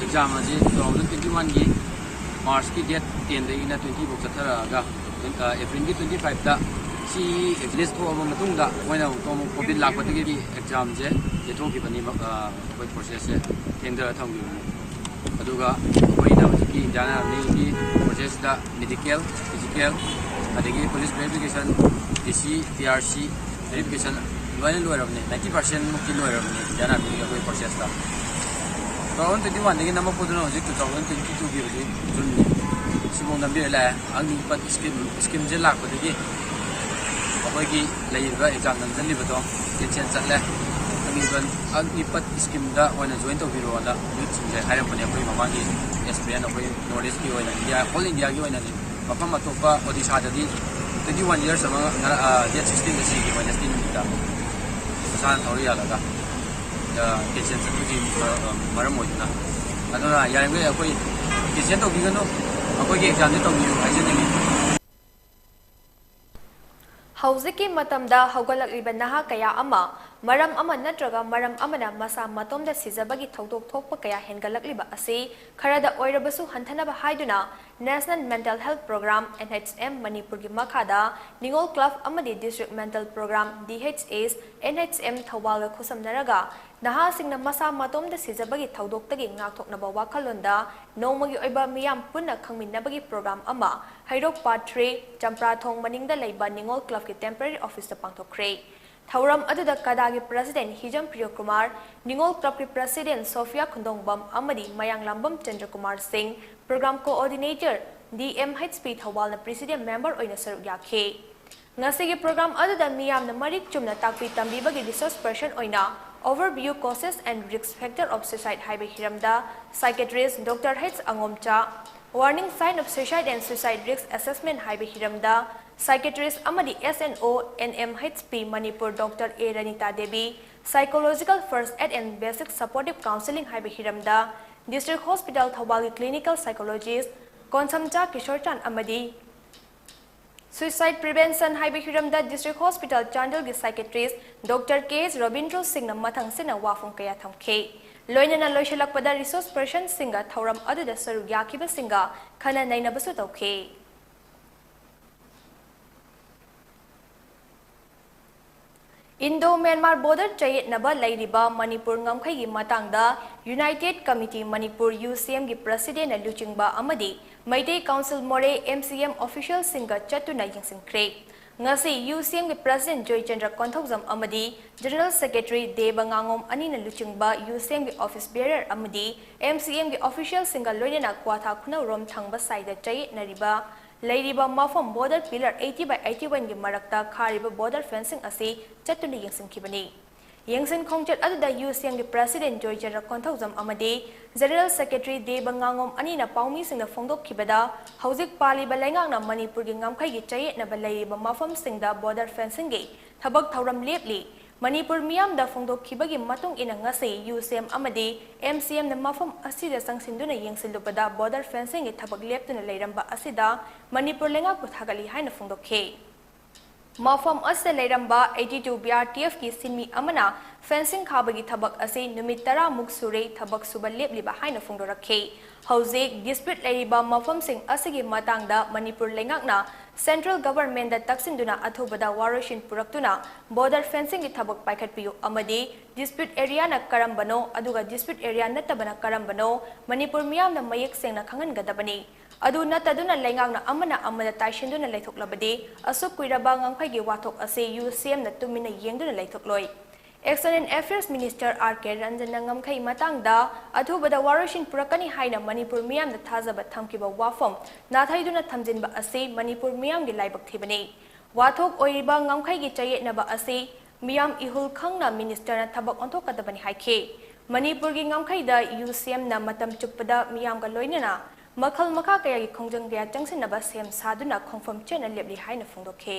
ꯑꯦꯛꯖꯥꯝ ꯑꯁꯤ ꯇꯨ ꯊꯥꯎꯖꯟ ꯇ꯭ꯋꯦꯟꯇꯤ ꯋꯥꯟꯒꯤ ꯃꯥꯔꯆꯀꯤ ꯗꯦꯠ ꯇꯦꯟꯗꯒꯤꯅ ꯇ꯭ꯋꯦꯟꯇꯤ ꯐꯥꯎ ꯆꯠꯊꯔꯛꯑꯒ ꯑꯦꯄ꯭ꯔꯤꯜꯒꯤ ꯇ꯭ꯋꯦꯟꯇꯤ ꯐꯥꯏꯚꯇ ꯁꯤ ꯂꯤꯁ ꯊꯣꯛꯑꯕ ꯃꯇꯨꯡꯗ ꯃꯣꯏꯅ ꯑꯃꯨꯛ ꯀꯣꯚꯤꯗ ꯂꯥꯛꯄꯗꯒꯤꯗꯤ ꯑꯦꯛꯖꯥꯝꯁꯦ ꯌꯩꯊꯣꯛꯈꯤꯕꯅꯦꯕ ꯑꯩꯈꯣꯏ ꯄ꯭ꯔꯣꯁꯦꯁꯁꯦ ꯊꯦꯡꯊꯔ ꯊꯝꯈꯤꯕꯅꯤ꯫ ꯑꯗꯨꯒ ꯑꯩꯈꯣꯏꯅ ꯍꯧꯖꯤꯛꯀꯤ ꯏꯟꯗꯤꯌꯥꯟ ꯑꯥꯔꯃꯤꯒꯤ ꯄ꯭ꯔꯣꯁꯦꯁꯁꯤꯗ ꯃꯦꯗꯤꯀꯦꯜ, ꯐꯤꯖꯤꯀꯦꯜ, ꯑꯗꯒꯤ ꯄꯨꯂꯤꯁ ꯚꯦꯔꯤꯐꯤꯀꯦꯁꯟ, ꯗꯤ ꯁꯤ, ꯄꯤ ꯑꯥꯔ ꯁꯤ ꯚꯦꯔꯤꯐꯤꯀꯦꯁꯟ ꯂꯣꯏꯅ ꯂꯣꯏꯔꯕꯅꯤ, ꯅꯥꯏꯟꯇꯤ ꯄꯥꯔꯁꯦꯟꯃꯨꯛꯇꯤ ꯂꯣꯏꯔꯕꯅꯤ ꯏꯟꯗꯤꯌꯥꯟ ꯑꯥꯔꯃꯤꯒꯤ ꯑꯩꯈꯣꯏ ꯄ꯭ꯔꯣꯁꯦꯁꯇ꯫ ꯇꯨ ꯊꯥꯎꯖꯟ ꯇ꯭ꯋꯦꯟꯇꯤ ꯋꯥꯟꯗꯒꯤ ꯅꯝꯃꯛꯄꯗꯨꯅ ꯍꯧꯖꯤꯛ ꯇꯨ ꯊꯥꯎꯖꯟ ꯇ꯭ꯋꯦꯟꯇꯤ ꯇꯨꯒꯤ ꯍꯧꯖꯤꯛ ꯖꯨꯟꯅꯤ, ꯁꯤꯐꯥꯎ ꯅꯝꯕꯤꯔ ꯂꯥꯛꯑꯦ꯫ ꯑꯒꯅꯤꯄꯠ ꯁ꯭ꯀꯤꯝ, ꯁ꯭ꯀꯤꯝꯁꯦ ꯂꯥꯛꯄꯗꯒꯤ ꯑꯩꯈꯣꯏꯒꯤ ꯂꯩꯔꯤꯕ ꯑꯦꯛꯖꯥꯝ ꯅꯝꯁꯤꯜꯂꯤꯕꯗꯣ ꯀꯦꯟꯁꯦꯜ ꯆꯠꯂꯦ꯫ ꯑꯒꯅꯤꯄꯠ, ꯑꯒꯅꯤꯄꯠ ꯁ꯭ꯀꯤꯝꯗ ꯑꯣꯏꯅ ꯖꯣꯏꯟ ꯇꯧꯕꯤꯔꯣꯅ ꯌꯨꯠꯁꯤꯡꯁꯦ ꯍꯥꯏꯔꯝꯕꯅꯦ꯫ ꯑꯩꯈꯣꯏ ꯃꯃꯥꯡꯒꯤ ꯑꯦꯛꯁꯄꯤꯔꯤꯌꯦꯟꯁ ꯑꯩꯈꯣꯏ ꯅꯣꯔꯠ ꯏꯁꯀꯤ ꯑꯣꯏꯅ, ꯏꯟꯗꯤꯌꯥ, ꯑꯣꯜ ꯏꯟꯗꯤꯌꯥꯒꯤ ꯑꯣꯏꯅꯗꯤ꯫ ꯃꯐꯝ ꯑꯇꯣꯞꯄ ꯑꯣꯗꯤꯁꯥꯗꯗꯤ ꯇ꯭ꯋꯦꯟꯇꯤ ꯋꯥꯟ ꯌꯔꯁ ꯑꯃ ꯉꯔꯥꯡ, ꯗꯦꯠ ꯁꯤꯛꯁꯇꯤꯟꯗ ꯁꯤꯈꯤ, ꯋꯦꯅꯁꯗꯦ ꯅꯨꯃꯤꯠꯇ ꯃꯁꯥꯅ ꯊꯧꯔꯤ ꯌꯥꯜꯂꯒ ꯀꯦꯟꯁꯦꯜ ꯆꯠꯄꯒꯤ ꯃꯔꯝ ꯑꯣꯏꯗꯨꯅ꯫ ꯑꯗꯨꯅ ꯌꯥꯔꯤꯈꯩ ꯑꯩꯈꯣꯏ ꯀꯦꯟꯁꯦꯜ ꯇꯧꯕꯤꯒꯅꯨ, ꯑꯩꯈꯣꯏꯒꯤ ꯑꯦꯛꯖꯥꯝꯁꯦ ꯇꯧꯕꯤꯌꯨ ꯍꯥꯏꯖꯅꯤꯡꯉꯤ꯫ ꯍꯧꯖꯤꯛꯀꯤ ꯃꯇꯝꯗ ꯍꯧꯒꯠꯂꯛꯂꯤꯕ ꯅꯍꯥ ꯀꯌꯥ ꯑꯃ ꯃꯔꯝ ꯑꯃ ꯅꯠꯇ꯭ꯔꯒ ꯃꯔꯝ ꯑꯃꯅ ꯃꯁꯥ ꯃꯇꯣꯝꯗ ꯁꯤꯖꯕꯒꯤ ꯊꯧꯗꯣꯛ ꯊꯣꯛꯄ ꯀꯌꯥ ꯍꯦꯟꯒꯠꯂꯛꯂꯤꯕ ꯑꯁꯤ ꯈꯔꯗ ꯑꯣꯏꯔꯕꯁꯨ ꯍꯟꯊꯅꯕ ꯍꯥꯏꯗꯨꯅ National Mental Health Program, N H M, ꯃꯅꯤꯄꯨꯔꯒꯤ ꯃꯈꯥꯗ ꯅꯤꯉꯣꯜ ꯀ꯭ꯂꯕ ꯑꯃꯗꯤ District Mental Program, D H As, N H M, ꯊꯧꯕꯥꯜꯒ ꯈꯨꯠꯁꯝꯅꯔꯒ ꯅꯍꯥꯁꯤꯡꯅ ꯃꯁꯥ ꯃꯇꯣꯝꯗ ꯁꯤꯖꯕꯒꯤ ꯊꯧꯗꯣꯛꯇꯒꯤ ꯉꯥꯛꯊꯣꯛꯅꯕ ꯋꯥꯈꯜꯂꯣꯟꯗ ꯅꯣꯡꯃꯒꯤ ꯑꯣꯏꯕ ꯃꯤꯌꯥꯝ ꯄꯨꯟꯅ ꯈꯪꯃꯤꯟꯅꯕꯒꯤ program ꯑꯃ ꯍꯩꯔꯣꯛ Part three, ꯆꯝꯄ꯭ꯔꯥꯊꯣꯡ ꯃꯅꯤꯡꯗ ꯂꯩꯕ ꯅꯤꯉꯣꯜ ꯀ꯭ꯂꯕꯀꯤ temporary officeꯇ ꯄꯥꯡꯊꯣꯛꯈ꯭ꯔꯦ꯫ ꯊꯧꯔꯝ ꯑꯗꯨꯗ ꯀꯗꯥꯒꯤ President ꯍꯤꯖꯝ ꯄ꯭ꯔꯤꯌꯣꯀꯨꯃꯥꯔ, ꯅꯤꯉꯣꯜ ꯀ꯭ꯂꯕꯀꯤ President ꯁꯣꯐꯤꯌꯥ ꯈꯨꯟꯗꯣꯡꯕꯝ ꯑꯃꯗꯤ ꯃꯌꯥꯡꯂꯥꯝꯕꯝ ꯆꯟꯗ꯭ꯔꯀꯨꯃꯥꯔ ꯁꯤꯡ, Program Coordinator, D M H P ꯊꯧꯕꯥꯜꯅ President Member ꯑꯣꯏꯅ ꯁꯔꯨꯛ ꯌꯥꯈꯤ꯫ ꯉꯁꯤꯒꯤ program ꯑꯗꯨꯗ ꯃꯤꯌꯥꯝꯅ ꯃꯔꯤꯛ ꯆꯨꯝꯅ ꯇꯥꯛꯄꯤ ꯇꯝꯕꯤꯕꯒꯤ resource person ꯑꯣꯏꯅ Overview, Causes and Risk Factor of Suicide ꯍꯥꯏꯕ ꯍꯤꯔꯝꯗ psychiatrist Doctor H ꯑꯉꯣꯝꯆꯥ, Warning Sign of Suicide and Suicide Risk Assessment ꯍꯥꯏꯕ ꯍꯤꯔꯝꯗ psychiatrist ꯑꯃꯗꯤ S N O N M H P Manipur Doctor A ꯔꯅꯤꯇꯥ Devi, Psychological First Aid and Basic Supportive Counseling ꯍꯥꯏꯕ ꯍꯤꯔꯝꯗ District Hospital ꯊꯧꯕꯥꯜꯒꯤ clinical psychologist ꯀꯣꯟꯁꯝꯆꯥ ꯀꯤꯁꯣꯔꯆꯥꯟ ꯑꯃꯗꯤ Suicide Prevention ꯍꯥꯏꯕ ꯍꯤꯔꯝꯗ District Hospital ꯆꯥꯟꯗꯦꯜꯒꯤ psychiatrist Doctor K H Robindro ꯁꯤꯡꯅ ꯃꯊꯪ ꯁꯤꯠꯅ ꯋꯥꯐꯝ ꯀꯌꯥ ꯊꯝꯈꯤ꯫ ꯂꯣꯏꯅꯅ ꯂꯣꯏꯁꯤꯜꯂꯛꯄꯗ resource personꯁꯤꯡꯒ ꯊꯧꯔꯝ ꯑꯗꯨꯗ ꯁꯔꯨꯛ ꯌꯥꯈꯤꯕꯁꯤꯡꯒ ꯈꯟꯅ ꯅꯩꯅꯕꯁꯨ ꯇꯧꯈꯤ꯫ Indo Myanmar border ꯆꯌꯦꯠꯅꯕ ꯂꯩꯔꯤꯕ ꯃꯅꯤꯄꯨꯔ ꯉꯝꯈꯩꯒꯤ ꯃꯇꯥꯡꯗ United Committee Manipur, UCMꯒꯤ Presidentꯅ ꯂꯨꯆꯤꯡꯕ ꯑꯃꯗꯤ Meitei Council ꯃꯣꯔꯦ, MCM officialꯁꯤꯡꯒ ꯆꯠꯇꯨꯅ ꯌꯦꯡꯁꯤꯟꯈ꯭ꯔꯦ꯫ ꯉꯁꯤ UCMꯒꯤ President ꯖꯣꯏꯆꯟꯗ꯭ꯔ ꯀꯣꯟꯊꯧꯖꯝ ꯑꯃꯗꯤ General Secretary ꯗꯦꯕ ꯉꯥꯉꯣꯝ ꯑꯅꯤꯅ ꯂꯨꯆꯤꯡꯕ UCMꯒꯤ office bearer ꯑꯃꯗꯤ MCMꯒꯤ officialꯁꯤꯡꯒ ꯂꯣꯏꯅꯅ ꯀ꯭ꯋꯥꯊꯥ ꯈꯨꯅꯧꯔꯣꯝ ꯊꯪꯕ ꯁꯥꯏꯗ ꯆꯌꯦꯠꯅꯔꯤꯕ ꯂꯩꯔꯤꯕ ꯃꯐꯝ border pillar eighty by eighty oneꯒꯤ ꯃꯔꯛꯇ ꯈꯥꯔꯤꯕ border fencing ꯑꯁꯤ ꯆꯠꯇꯨꯅ ꯌꯦꯡꯁꯤꯟꯈꯤꯕꯅꯤ꯫ ꯌꯦꯡꯁꯤꯟ ꯈꯣꯡꯆꯠ ꯑꯗꯨꯗ UCMꯒꯤ President ꯖꯣꯏꯆꯟꯗ꯭ꯔ ꯀꯣꯟꯊꯧꯖꯝ ꯑꯃꯗꯤ General Secretary ꯗꯦꯕ ꯉꯥꯉꯣꯝ ꯑꯅꯤꯅ ꯄꯥꯎꯃꯤꯁꯤꯡꯗ ꯐꯣꯡꯗꯣꯛꯈꯤꯕꯗ, ꯍꯧꯖꯤꯛ ꯄꯥꯜꯂꯤꯕ ꯂꯩꯉꯥꯛꯅ ꯃꯅꯤꯄꯨꯔꯒꯤ ꯉꯝꯈꯩꯒꯤ ꯆꯌꯦꯠꯅꯕ ꯂꯩꯔꯤꯕ ꯃꯐꯝꯁꯤꯡꯗ border fencingꯒꯤ ꯊꯕꯛ ꯊꯧꯔꯝ ꯂꯦꯞꯂꯤ꯫ ꯃꯅꯤꯄꯨꯔ ꯃꯤꯌꯥꯝꯗ ꯐꯣꯡꯗꯣꯛꯈꯤꯕꯒꯤ ꯃꯇꯨꯡ ꯏꯟꯅ ꯉꯁꯤ UCM ꯑꯃꯗꯤ MCMꯅ ꯃꯐꯝ ꯑꯁꯤꯗ ꯆꯪꯁꯤꯟꯗꯨꯅ ꯌꯦꯡꯁꯤꯜꯂꯨꯕꯗ border fencingꯒꯤ ꯊꯕꯛ ꯂꯦꯞꯇꯨꯅ ꯂꯩꯔꯝꯕ ꯑꯁꯤꯗ ꯃꯅꯤꯄꯨꯔ ꯂꯩꯉꯥꯛꯄꯨ ꯊꯥꯒꯠꯂꯤ ꯍꯥꯏꯅ ꯐꯣꯡꯗꯣꯛꯈꯤ꯫ ꯃꯐꯝ ꯑꯁꯤꯗ ꯂꯩꯔꯝꯕ eighty two B R T Fꯀꯤ ꯁꯤꯟꯃꯤ ꯑꯃꯅ fencing ꯈꯥꯕꯒꯤ ꯊꯕꯛ ꯑꯁꯤ ꯅꯨꯃꯤꯠ ꯇꯔꯥꯃꯨꯛ ꯁꯨꯔꯦ ꯊꯕꯛ ꯁꯨꯕ ꯂꯦꯞꯂꯤꯕ ꯍꯥꯏꯅ ꯐꯣꯡꯗꯣꯔꯛꯈꯤ꯫ ꯍꯧꯖꯤꯛ dispute ꯂꯩꯔꯤꯕ ꯃꯐꯝꯁꯤꯡ ꯑꯁꯤꯒꯤ ꯃꯇꯥꯡꯗ ꯃꯅꯤꯄꯨꯔ ꯂꯩꯉꯥꯛꯅ central governmentꯗ ꯇꯛꯁꯤꯟꯗꯨꯅ ꯑꯊꯨꯕꯗ ꯋꯥꯔꯣꯏꯁꯤꯟ ꯄꯨꯔꯛꯇꯨꯅ border fencingꯒꯤ ꯊꯕꯛ ꯄꯥꯏꯈꯠꯄꯤꯌꯨ ꯑꯃꯗꯤ dispute areaꯅ ꯀꯔꯝꯕꯅꯣ ꯑꯗꯨꯒ dispute area ꯅꯠꯇꯕꯅ ꯀꯔꯝꯕꯅꯣ ꯃꯅꯤꯄꯨꯔ ꯃꯤꯌꯥꯝꯅ ꯃꯌꯦꯛ ꯁꯦꯡꯅ ꯈꯪꯍꯟꯒꯗꯕꯅꯤ꯫ ꯑꯗꯨ ꯅꯠꯇꯗꯨꯅ ꯂꯩꯉꯥꯛꯅ ꯑꯃꯅ ꯑꯃꯗ ꯇꯥꯏꯁꯤꯟꯗꯨꯅ ꯂꯩꯊꯣꯛꯂꯕꯗꯤ ꯑꯁꯨꯛ ꯀꯨꯏꯔꯕ ꯉꯝꯈꯩꯒꯤ ꯋꯥꯊꯣꯛ ꯑꯁꯤ UCMꯅ ꯇꯨꯃꯤꯟꯅ ꯌꯦꯡꯗꯨꯅ ꯂꯩꯊꯣꯛꯂꯣꯏ꯫ External Affairs Minister R K Ranjanꯅ ꯉꯝꯈꯩ ꯃꯇꯥꯡꯗ ꯑꯊꯨꯕꯗ ꯋꯥꯔꯣꯏꯁꯤꯟ ꯄꯨꯔꯛꯀꯅꯤ ꯍꯥꯏꯅ ꯃꯅꯤꯄꯨꯔ ꯃꯤꯌꯥꯝꯗ ꯊꯥꯖꯕ ꯊꯝꯈꯤꯕ ꯋꯥꯐꯝ ꯅꯥꯊꯩꯗꯨꯅ ꯊꯝꯖꯤꯟꯕ ꯑꯁꯤ ꯃꯅꯤꯄꯨꯔ ꯃꯤꯌꯥꯝꯒꯤ ꯂꯥꯏꯕꯛ ꯊꯤꯕꯅꯤ꯫ ꯋꯥꯊꯣꯛ ꯑꯣꯏꯔꯤꯕ ꯉꯝꯈꯩꯒꯤ ꯆꯌꯦꯠꯅꯕ ꯑꯁꯤ ꯃꯤꯌꯥꯝ ꯏꯍꯨꯜ ꯈꯪꯅ ministerꯅ ꯊꯕꯛ ꯑꯣꯟꯊꯣꯛꯀꯗꯕꯅꯤ ꯍꯥꯏꯈꯤ꯫ ꯃꯅꯤꯄꯨꯔꯒꯤ ꯉꯝꯈꯩꯗ UCMꯅ ꯃꯇꯝ ꯆꯨꯞꯄꯗ ꯃꯤꯌꯥꯝꯒ ꯂꯣꯏꯅꯅ ꯃꯈꯜ ꯃꯈꯥ ꯀꯌꯥꯒꯤ ꯈꯣꯡꯖꯪ ꯀꯌꯥ ꯆꯪꯁꯤꯟꯅꯕ ꯁꯦꯝ ꯁꯥꯗꯨꯅ ꯈꯣꯡꯐꯝ ꯆꯦꯠꯅ ꯂꯦꯞꯂꯤ ꯍꯥꯏꯅ ꯐꯣꯡꯗꯣꯛꯈꯤ꯫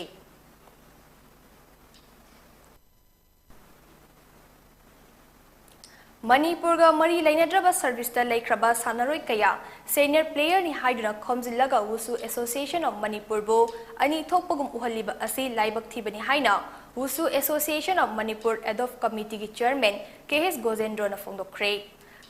ꯃꯅꯤꯄꯨꯔꯒ ꯃꯔꯤ ꯂꯩꯅꯗ꯭ꯔꯕ serviceꯇ ꯂꯩꯈ꯭ꯔꯕ ꯁꯥꯟꯅꯔꯣꯏ ꯀꯌꯥ senior playerꯅꯤ ꯍꯥꯏꯗꯨꯅ ꯈꯣꯝꯖꯤꯜꯂꯒ Wushu Association of Manipurꯕꯨ ꯑꯅꯤ ꯊꯣꯛꯄꯒꯨꯝ ꯎꯍꯜꯂꯤꯕ ꯑꯁꯤ ꯂꯥꯏꯕꯛ ꯊꯤꯕꯅꯤ ꯍꯥꯏꯅ Wushu Association of Manipur ad hoc committeeꯒꯤ chairman K H Gojendroꯅ ꯐꯣꯡꯗꯣꯛꯈ꯭ꯔꯦ꯫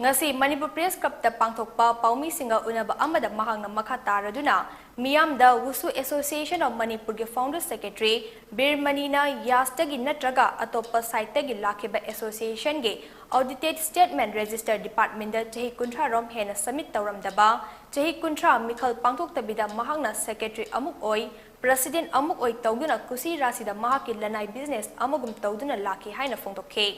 ꯉꯁꯤ ꯃꯅꯤꯄꯨꯔ Press Clubꯇ ꯄꯥꯡꯊꯣꯛꯄ ꯄꯥꯎꯃꯤꯁꯤꯡꯒ ꯎꯅꯕ ꯑꯃꯗ ꯃꯍꯥꯛꯅ ꯃꯈꯥ ꯇꯥꯔꯗꯨꯅ ꯃꯤꯌꯥꯝꯗ Wushu Association of Manipurꯒꯤ founder secretary ꯕꯤꯔꯃꯅꯤꯅ ꯌꯥꯁꯇꯒꯤ ꯅꯠꯇ꯭ꯔꯒ ꯑꯇꯣꯞꯄ sideꯇꯒꯤ ꯂꯥꯛꯈꯤꯕ associationꯒꯤ audited statement register departmentꯗ ꯆꯍꯤ ꯀꯨꯟꯊ꯭ꯔꯥ ꯔꯣꯝ ꯍꯦꯟꯅ submit ꯇꯧꯔꯝꯗꯕ, ꯆꯍꯤ ꯀꯨꯟꯊ꯭ꯔꯥ ꯃꯤꯈꯜ ꯄꯥꯡꯊꯣꯛꯇꯕꯤꯗ ꯃꯍꯥꯛꯅ secretary ꯑꯃꯨꯛ ꯑꯣꯏ, president ꯑꯃꯨꯛ ꯑꯣꯏ ꯇꯧꯗꯨꯅ ꯀꯨꯁꯤ ꯔꯥꯁꯤꯗ ꯃꯍꯥꯛꯀꯤ ꯂꯅꯥꯏ business ꯑꯃꯒꯨꯝ ꯇꯧꯗꯨꯅ ꯂꯥꯛꯈꯤ ꯍꯥꯏꯅ ꯐꯣꯡꯗꯣꯛꯈꯤ꯫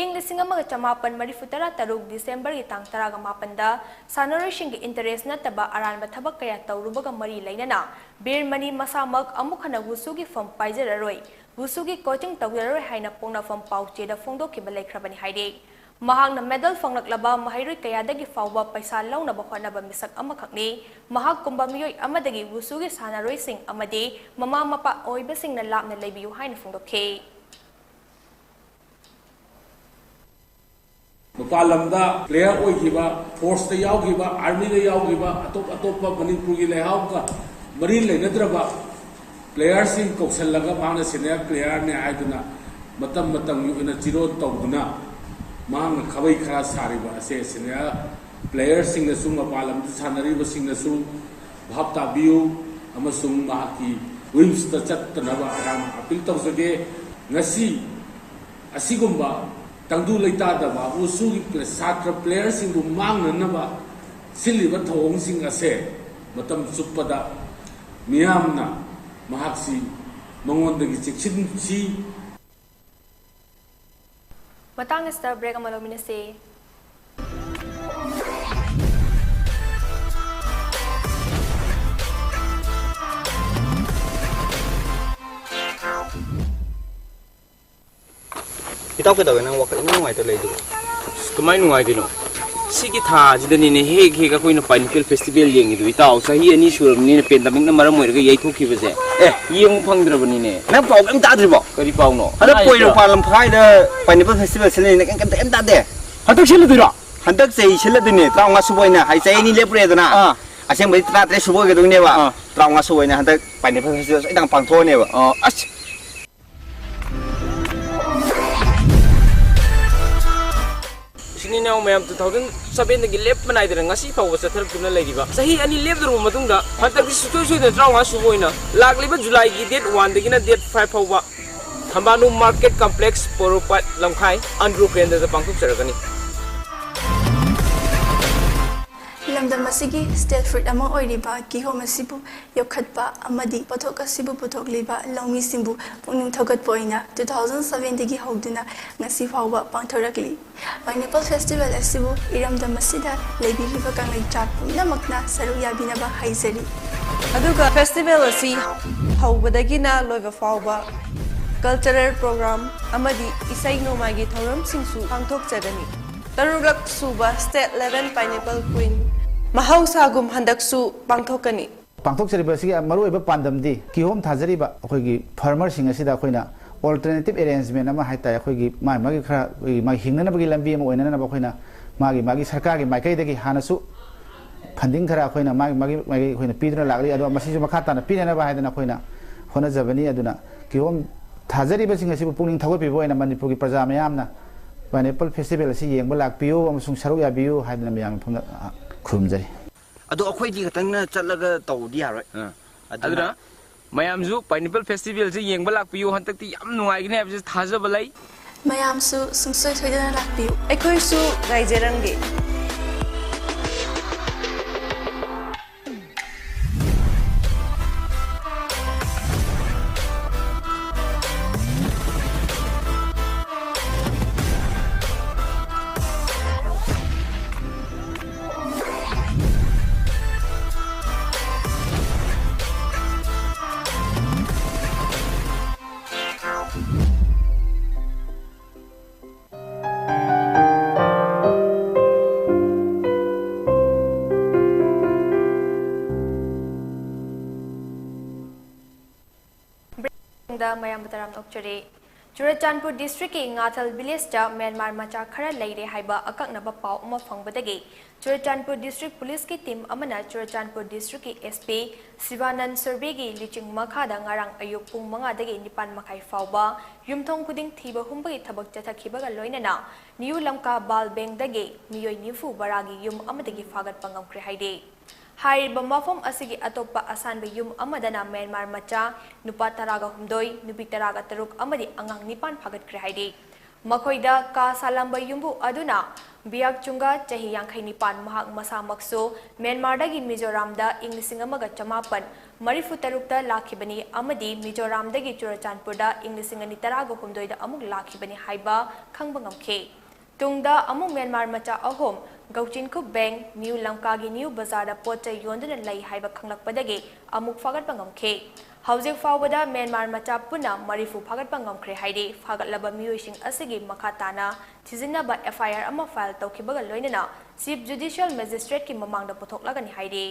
ꯏꯪ ꯂꯤꯁꯤꯡ ꯑꯃꯒ ꯆꯃꯥꯄꯟ ꯃꯔꯤꯐꯨ ꯇꯔꯥ ꯇꯔꯨꯛ Decemberꯒꯤ ꯇꯥꯡ ꯇꯔꯥꯒ ꯃꯥꯄꯟꯗ ꯁꯥꯟꯅꯔꯣꯏꯁꯤꯡꯒꯤ interest ꯅꯠꯇꯕ ꯑꯔꯥꯟꯕ ꯊꯕꯛ ꯀꯌꯥ ꯇꯧꯔꯨꯕꯒ ꯃꯔꯤ ꯂꯩꯅꯅ ꯕꯤꯔꯃꯅꯤ ꯃꯁꯥꯃꯛ ꯑꯃꯨꯛ ꯍꯟꯅ Wushuꯒꯤ form ꯄꯥꯏꯖꯔꯔꯣꯏ, Wushuꯒꯤ coaching ꯇꯧꯖꯔꯔꯣꯏ ꯍꯥꯏꯅ ꯄꯣꯛꯅꯐꯝ ꯄꯥꯎꯆꯦꯗ ꯐꯣꯡꯗꯣꯛꯈꯤꯕ ꯂꯩꯈ꯭ꯔꯕꯅꯤ ꯍꯥꯏꯔꯤ꯫ ꯃꯍꯥꯛꯅ medal ꯐꯪꯂꯛꯂꯕ ꯃꯍꯩꯔꯣꯏ ꯀꯌꯥꯗꯒꯤ ꯐꯥꯎꯕ ꯄꯩꯁꯥ ꯂꯧꯅꯕ ꯍꯣꯠꯅꯕ ꯃꯤꯁꯛ ꯑꯃꯈꯛꯅꯤ꯫ ꯃꯍꯥꯛꯀꯨꯝꯕ ꯃꯤꯑꯣꯏ ꯑꯃꯗꯒꯤ Wushuꯒꯤ ꯁꯥꯟꯅꯔꯣꯏꯁꯤꯡ ꯑꯃꯗꯤ ꯃꯃꯥ ꯃꯄꯥ ꯑꯣꯏꯕꯁꯤꯡꯅ ꯂꯥꯞꯅ ꯂꯩꯕꯤꯌꯨ ꯍꯥꯏꯅ ꯐꯣꯡꯗꯣꯛꯈꯤ꯫ ꯃꯄꯥꯟ ꯂꯝꯗ player ꯑꯣꯏꯈꯤꯕ, forceꯇ ꯌꯥꯎꯈꯤꯕ, armyꯗ ꯌꯥꯎꯈꯤꯕ, ꯑꯇꯣꯞ ꯑꯇꯣꯞꯄ ꯃꯅꯤꯄꯨꯔꯒꯤ ꯂꯩꯍꯥꯎꯒ ꯃꯔꯤ ꯂꯩꯅꯗ꯭ꯔꯕ ꯄ꯭ꯂꯦꯌꯔꯁꯤꯡ ꯀꯧꯁꯜꯂꯒ ꯃꯍꯥꯛꯅ ꯁꯦꯅꯤꯌꯔ ꯄ꯭ꯂꯦꯌꯔꯅꯤ ꯍꯥꯏꯗꯨꯅ ꯃꯇꯝ ꯃꯇꯝꯒꯤ ꯑꯣꯏꯅ ꯆꯤꯔꯣꯜ ꯇꯧꯗꯨꯅ ꯃꯍꯥꯛꯅ ꯈꯥꯕꯩ ꯈꯔ ꯁꯥꯔꯤꯕ ꯑꯁꯦ ꯁꯦꯅꯤꯌꯔ ꯄ꯭ꯂꯦꯌꯔꯁꯤꯡꯅꯁꯨ, ꯃꯄꯥꯟ ꯂꯝꯗ ꯁꯥꯟꯅꯔꯤꯕꯁꯤꯡꯅꯁꯨ ꯚꯥꯞ ꯇꯥꯕꯤꯌꯨ ꯑꯃꯁꯨꯡ ꯃꯍꯥꯛꯀꯤ ꯋꯤꯡꯁꯇ ꯆꯠꯇꯅꯕ ꯑꯩꯍꯥꯛꯅ ꯑꯄꯤꯜ ꯇꯧꯖꯒꯦ꯫ ꯉꯁꯤ ꯑꯁꯤꯒꯨꯝꯕ ꯇꯪꯗꯨ ꯂꯩꯇꯥꯗꯕ ꯋꯨꯁꯨꯒꯤ ꯄ꯭ꯂꯦ-, ꯁꯥꯇ꯭ꯔ ꯄ꯭ꯂꯦꯌꯔꯁꯤꯡꯕꯨ ꯃꯥꯡꯅꯅꯕ ꯁꯤꯜꯂꯤꯕ ꯊꯧꯑꯣꯡꯁꯤꯡ ꯑꯁꯦ ꯃꯇꯝ ꯆꯨꯞꯄꯗ ꯃꯤꯌꯥꯝꯅ ꯃꯍꯥꯛꯁꯤ ꯃꯉꯣꯟꯗꯒꯤ ꯆꯦꯛꯁꯤꯟꯁꯤ꯫ ꯃꯇꯥꯡ ꯑꯁꯤꯗ ꯕ꯭ꯔꯦꯛ ꯑꯃ ꯂꯧꯃꯤꯟꯅꯁꯤ꯫ ꯏꯇꯥꯎ, ꯀꯩꯗꯧꯔꯦ ꯅꯪ ꯋꯥꯈꯜ ꯏꯅꯨꯡ ꯅꯨꯡꯉꯥꯏꯇ ꯂꯩꯗꯨꯕꯣ? ꯑꯁ, ꯀꯃꯥꯏ ꯅꯨꯡꯉꯥꯏꯗꯣꯏꯅꯣ? ꯁꯤꯒꯤ ꯊꯥꯁꯤꯗꯅꯤꯅꯦ ꯍꯦꯛ ꯍꯦꯛ ꯑꯩꯈꯣꯏꯅ Pineapple Festival ꯌꯦꯡꯉꯤꯗꯣ, ꯏꯇꯥꯎ꯫ ꯆꯍꯤ ꯑꯅꯤ ꯁꯨꯔꯕꯅꯤꯅ pandemic ꯅ ꯃꯔꯝ ꯑꯣꯏꯔꯒ ꯌꯩꯊꯣꯛꯈꯤꯕꯁꯦ꯫ ꯑꯦ, ꯌꯦꯡꯕ ꯐꯪꯗ꯭ꯔꯕꯅꯤꯅꯦ꯫ ꯅꯪ ꯄꯥꯎ ꯀꯩꯝ ꯇꯥꯗ꯭ꯔꯤꯕꯣ? ꯀꯔꯤ ꯄꯥꯎꯅꯣ? ꯍꯟꯗꯛ ꯀꯅꯥ ꯄꯣꯏꯔꯧ ꯍꯥꯏꯕ꯭ꯔꯣ? ꯄꯥꯟ ꯂꯝꯈꯥꯏꯗ Pineapple Festival ꯁꯤꯜꯂꯅꯤꯅ ꯀꯩꯝ, ꯀꯩꯝꯇ, ꯀꯩꯝ ꯇꯥꯗꯦ꯫ ꯍꯟꯗꯛ ꯁꯤꯜꯂꯗꯣꯏꯔꯣ? ꯍꯟꯗꯛ ꯆꯍꯤ ꯁꯤꯜꯂꯗꯣꯏꯅꯦ, ꯇꯔꯥꯃꯉꯥ ꯁꯨꯕ ꯑꯣꯏꯅ, ꯍꯥꯏ, ꯆꯍꯤ ꯑꯅꯤ ꯂꯦꯞꯄꯨꯔꯦꯗꯅ꯫ ꯑꯥ꯫ ꯑꯁꯦꯡꯕꯗꯤ ꯇꯔꯥꯇꯔꯦꯠ ꯁꯨꯕ ꯑꯣꯏꯒꯗꯣꯏꯅꯦꯕ꯫ ꯑꯥ꯫ ꯇꯔꯥꯃꯉꯥ ꯁꯨꯕ ꯑꯣꯏꯅ ꯍꯟꯗꯛ Pineapple Festival ꯁꯣꯏꯗꯅ ꯄꯥꯡꯊꯣꯛꯑꯅꯦꯕ꯫ ꯑꯥ, ꯑꯁ꯫ ꯏꯆꯤꯟ ꯏꯅꯥꯎ ꯃꯌꯥꯝ, two thousand seven ꯗꯒꯤ ꯂꯦꯞꯄ ꯅꯥꯏꯗꯅ ꯉꯁꯤ ꯐꯥꯎꯕ ꯆꯠꯊꯔꯛꯇꯨꯅ ꯂꯩꯔꯤꯕ, ꯆꯍꯤ ꯑꯅꯤ ꯂꯦꯞꯂꯨꯔꯕ ꯃꯇꯨꯡꯗ ꯍꯟꯗꯛꯇꯤ ꯁꯨꯡꯁꯣꯏ ꯁꯣꯏꯗꯅ ꯇꯔꯥꯃꯉꯥ ꯁꯨꯕ ꯑꯣꯏꯅ ꯂꯥꯛꯂꯤꯕ July ꯒꯤ date one ꯗꯒꯤꯅ date five ꯐꯥꯎꯕ ꯊꯝꯕꯥꯅꯨ Market Complex, ꯄꯣꯔꯣꯝꯄꯥꯠ, ꯂꯝꯈꯥꯏ, ꯑꯟꯗ꯭ꯔꯣ ꯀꯦꯟꯗ꯭ꯔꯗ ꯄꯥꯡꯊꯣꯛꯆꯔꯒꯅꯤ꯫ ꯂꯝꯗꯝ ꯑꯁꯤꯒꯤ staple fruit ꯑꯃ ꯑꯣꯏꯔꯤꯕ ꯀꯤꯍꯣꯝ ꯑꯁꯤꯕꯨ ꯌꯣꯛꯈꯠꯄ ꯑꯃꯗꯤ ꯄꯣꯠꯊꯣꯛ ꯑꯁꯤꯕꯨ ꯄꯨꯊꯣꯛꯂꯤꯕ ꯂꯧꯃꯤꯁꯤꯡꯕꯨ ꯄꯨꯛꯅꯤꯡ ꯊꯧꯒꯠꯄ ꯑꯣꯏꯅ two thousand seven ꯗꯒꯤ ꯍꯧꯗꯨꯅ ꯉꯁꯤ ꯐꯥꯎꯕ ꯄꯥꯡꯊꯣꯔꯛꯂꯤ꯫ Pineapple Festival ꯑꯁꯤꯕꯨ ꯏꯔꯝꯗꯝ ꯑꯁꯤꯗ ꯂꯩꯕꯤꯔꯤꯕ ꯀꯪꯂꯩꯆꯥ ꯄꯨꯝꯅꯃꯛꯅ ꯁꯔꯨꯛ ꯌꯥꯕꯤꯅꯕ ꯍꯥꯏꯖꯔꯤ꯫ ꯑꯗꯨꯒ festival ꯑꯁꯤ ꯍꯧꯕꯗꯒꯤꯅ ꯂꯣꯏꯕ ꯐꯥꯎꯕ cultural program ꯑꯃꯗꯤ ꯏꯁꯩ ꯅꯣꯡꯃꯥꯏꯒꯤ ꯊꯧꯔꯝꯁꯤꯡꯁꯨ ꯄꯥꯡꯊꯣꯛꯆꯒꯅꯤ꯫ ꯇꯔꯨꯛꯂꯛ ꯁꯨꯕ State Level Pineapple Queen ꯃꯍꯧꯁꯥꯒꯨꯝ ꯍꯟꯗꯛꯁꯨ ꯄꯥꯡꯊꯣꯛꯀꯅꯤ꯫ ꯄꯥꯡꯊꯣꯛꯆꯔꯤꯕ ꯑꯁꯤꯒꯤ ꯃꯔꯨꯑꯣꯏꯕ ꯄꯥꯟꯗꯝꯗꯤ ꯀꯤꯍꯣꯝ ꯊꯥꯖꯔꯤꯕ ꯑꯩꯈꯣꯏꯒꯤ farmer ꯁꯤꯡ ꯑꯁꯤꯗ ꯑꯩꯈꯣꯏꯅ alternative arrangement ꯑꯃ ꯍꯥꯏꯇꯥꯔꯦ, ꯑꯩꯈꯣꯏꯒꯤ ꯃꯥꯒꯤ, ꯃꯥꯒꯤ ꯈꯔ ꯑꯩꯈꯣꯏꯒꯤ ꯃꯥꯒꯤ ꯍꯤꯡꯅꯅꯕꯒꯤ ꯂꯝꯕꯤ ꯑꯃ ꯑꯣꯏꯅꯅꯕ ꯑꯩꯈꯣꯏꯅ ꯃꯥꯒꯤ, ꯃꯥꯒꯤ ꯁꯔꯀꯥꯔꯒꯤ ꯃꯥꯏꯀꯩꯗꯒꯤ ꯍꯥꯟꯅꯁꯨ funding ꯈꯔ ꯑꯩꯈꯣꯏꯅ ꯃꯥꯒꯤ, ꯃꯥꯒꯤ, ꯃꯥꯒꯤ ꯑꯩꯈꯣꯏꯅ ꯄꯤꯗꯨꯅ ꯂꯥꯛꯂꯤ꯫ ꯑꯗꯣ ꯃꯁꯤꯁꯨ ꯃꯈꯥ ꯇꯥꯅ ꯄꯤꯅꯅꯕ ꯍꯥꯏꯗꯅ ꯑꯩꯈꯣꯏꯅ ꯍꯣꯠꯅꯖꯕꯅꯤ꯫ ꯑꯗꯨꯅ ꯀꯤꯍꯣꯝ ꯊꯥꯖꯔꯤꯕꯁꯤꯡ ꯑꯁꯤꯕꯨ ꯄꯨꯛꯅꯤꯡ ꯊꯧꯒꯠꯄꯤꯕ ꯑꯣꯏꯅ ꯃꯅꯤꯄꯨꯔꯒꯤ ꯄ꯭ꯔꯖꯥ ꯃꯌꯥꯝꯅ Pineapple Festival ꯑꯁꯤ ꯌꯦꯡꯕ ꯂꯥꯛꯄꯤꯌꯨ ꯑꯃꯁꯨꯡ ꯁꯔꯨꯛ ꯌꯥꯕꯤꯌꯨ ꯍꯥꯏꯗꯅ ꯃꯌꯥꯝꯒꯤ ꯃꯐꯝꯗ, ꯑ, ꯈꯨꯔꯨꯝꯖꯔꯤ꯫ ꯑꯗꯣ ꯑꯩꯈꯣꯏꯗꯤ ꯈꯛꯇꯪꯅ ꯆꯠꯂꯒ ꯇꯧꯕꯗꯤ ꯌꯥꯔꯣꯏ꯫ ꯑꯥ꯫ ꯑꯗꯨꯅ ꯑꯗꯨꯅ ꯃꯌꯥꯝꯁꯨ Pineapple Festivalꯁꯦ ꯌꯦꯡꯕ ꯂꯥꯛꯄꯤꯌꯨ꯫ ꯍꯟꯗꯛꯇꯤ ꯌꯥꯝ ꯅꯨꯡꯉꯥꯏꯒꯅꯤ ꯍꯥꯏꯕꯁꯤ ꯊꯥꯖꯕ ꯂꯩ꯫ ꯃꯌꯥꯝꯁꯨ ꯁꯨꯡꯁꯣꯏ ꯁꯣꯏꯗꯅ ꯂꯥꯛꯄꯤꯌꯨ꯫ ꯑꯩꯈꯣꯏꯁꯨ ꯉꯥꯏꯖꯔꯝꯒꯦ꯫ ꯃꯌꯥꯝꯕꯨ ꯇꯔꯥꯝꯅ ꯑꯣꯛꯆꯔꯤ꯫ ꯆꯨꯔꯆꯥꯟꯄꯨꯔ districtꯀꯤ ꯉꯥꯊꯜ villageꯇ ꯃ꯭ꯌꯥꯟꯃꯥꯔ ꯃꯆꯥ ꯈꯔ ꯂꯩꯔꯦ ꯍꯥꯏꯕ ꯑꯀꯛꯅꯕ ꯄꯥꯎ ꯑꯃ ꯐꯪꯕꯗꯒꯤ ꯆꯨꯔꯆꯥꯟꯄꯨꯔ district policeꯀꯤ team ꯑꯃꯅ ꯆꯨꯔꯆꯥꯟꯄꯨꯔ districtꯀꯤ SP ꯁꯤꯕꯥꯅꯟ ꯁꯨꯔꯕꯦꯒꯤ ꯂꯨꯆꯤꯡ ꯃꯈꯥꯗ ꯉꯔꯥꯡ ꯑꯌꯨꯛ ꯄꯨꯡ ꯃꯉꯥꯗꯒꯤ ꯅꯤꯄꯥꯟ ꯃꯈꯥꯏ ꯐꯥꯎꯕ ꯌꯨꯝꯊꯣꯡ ꯈꯨꯗꯤꯡ ꯊꯤꯕ ꯍꯨꯝꯕꯒꯤ ꯊꯕꯛ ꯆꯠꯊꯈꯤꯕꯒ ꯂꯣꯏꯅꯅ ꯅ꯭ꯌꯨ ꯂꯝꯀꯥ ꯕꯥꯜ ꯕꯦꯡꯗꯒꯤ ꯃꯤꯑꯣꯏ ꯅꯤꯐꯨ ꯕꯔꯥꯒꯤ ꯌꯨꯝ ꯑꯃꯗꯒꯤ ꯐꯥꯒꯠꯄ ꯉꯝꯈ꯭ꯔꯦ ꯍꯥꯏꯔꯤ꯫ ꯍꯥꯏꯔꯤꯕ ꯃꯐꯝ ꯑꯁꯤꯒꯤ ꯑꯇꯣꯞꯄ ꯑꯁꯥꯟꯕ ꯌꯨꯝ ꯑꯃꯗꯅ ꯃ꯭ꯌꯥꯟꯃꯥꯔ ꯃꯆꯥ ꯅꯨꯄꯥ ꯇꯔꯥꯒ ꯍꯨꯝꯗꯣꯏ, ꯅꯨꯄꯤ ꯇꯔꯥꯒ ꯇꯔꯨꯛ ꯑꯃꯗꯤ ꯑꯉꯥꯡ ꯅꯤꯄꯥꯟ ꯐꯥꯒꯠꯈ꯭ꯔꯦ ꯍꯥꯏꯔꯤ꯫ ꯃꯈꯣꯏꯗ ꯀꯥ ꯁꯥꯂꯝꯕ ꯌꯨꯝꯕꯨ ꯑꯗꯨꯅ ꯕꯤꯌꯥꯛ ꯆꯨꯡꯒ, ꯆꯍꯤ ꯌꯥꯡꯈꯩ ꯅꯤꯄꯥꯟ, ꯃꯍꯥꯛ ꯃꯁꯥꯃꯛꯁꯨ ꯃ꯭ꯌꯥꯟꯃꯥꯔꯗꯒꯤ ꯃꯤꯖꯣꯔꯥꯝꯗ ꯏꯪ ꯂꯤꯁꯤꯡ ꯑꯃꯒ ꯆꯃꯥꯄꯟ ꯃꯔꯤꯐꯨ ꯇꯔꯨꯛꯇ ꯂꯥꯛꯈꯤꯕꯅꯤ ꯑꯃꯗꯤ ꯃꯤꯖꯣꯔꯥꯝꯗꯒꯤ ꯆꯨꯔꯆꯥꯟꯄꯨꯔꯗ ꯏꯪ ꯂꯤꯁꯤꯡ ꯑꯅꯤ ꯇꯔꯥꯒ ꯍꯨꯝꯗꯣꯏꯗ ꯑꯃꯨꯛ ꯂꯥꯛꯈꯤꯕꯅꯤ ꯍꯥꯏꯕ ꯈꯪꯕ ꯉꯝꯈꯤ꯫ ꯇꯨꯡꯗ ꯑꯃꯨꯛ ꯃ꯭ꯌꯥꯟꯃꯥꯔ ꯃꯆꯥ ꯑꯍꯨꯝ ꯒꯧꯆꯤꯟꯈꯨꯞ ꯕꯦꯡ, ꯅ꯭ꯌꯨ ꯂꯝꯀꯥꯒꯤ ꯅ꯭ꯌꯨ ꯕꯖꯥꯔꯗ ꯄꯣꯠ ꯆꯩ ꯌꯣꯟꯗꯨꯅ ꯂꯩ ꯍꯥꯏꯕ ꯈꯪꯂꯛꯄꯗꯒꯤ ꯑꯃꯨꯛ ꯐꯥꯒꯠꯄ ꯉꯝꯈꯤ꯫ ꯍꯧꯖꯤꯛ ꯐꯥꯎꯕꯗ ꯃ꯭ꯌꯥꯟꯃꯥꯔ ꯃꯆꯥ ꯄꯨꯟꯅ ꯃꯔꯤꯐꯨ ꯐꯥꯒꯠꯄ ꯉꯝꯈ꯭ꯔꯦ ꯍꯥꯏꯔꯤ꯫ ꯐꯥꯒꯠꯂꯕ ꯃꯤꯑꯣꯏꯁꯤꯡ ꯑꯁꯤꯒꯤ ꯃꯈꯥ ꯇꯥꯅ ꯊꯤꯖꯤꯟꯅꯕ FIR ꯑꯃ file ꯇꯧꯈꯤꯕꯒ ꯂꯣꯏꯅꯅ Chief Judicial Magistrateꯀꯤ ꯃꯃꯥꯡꯗ ꯄꯨꯊꯣꯛꯂꯒꯅꯤ ꯍꯥꯏꯔꯤ꯫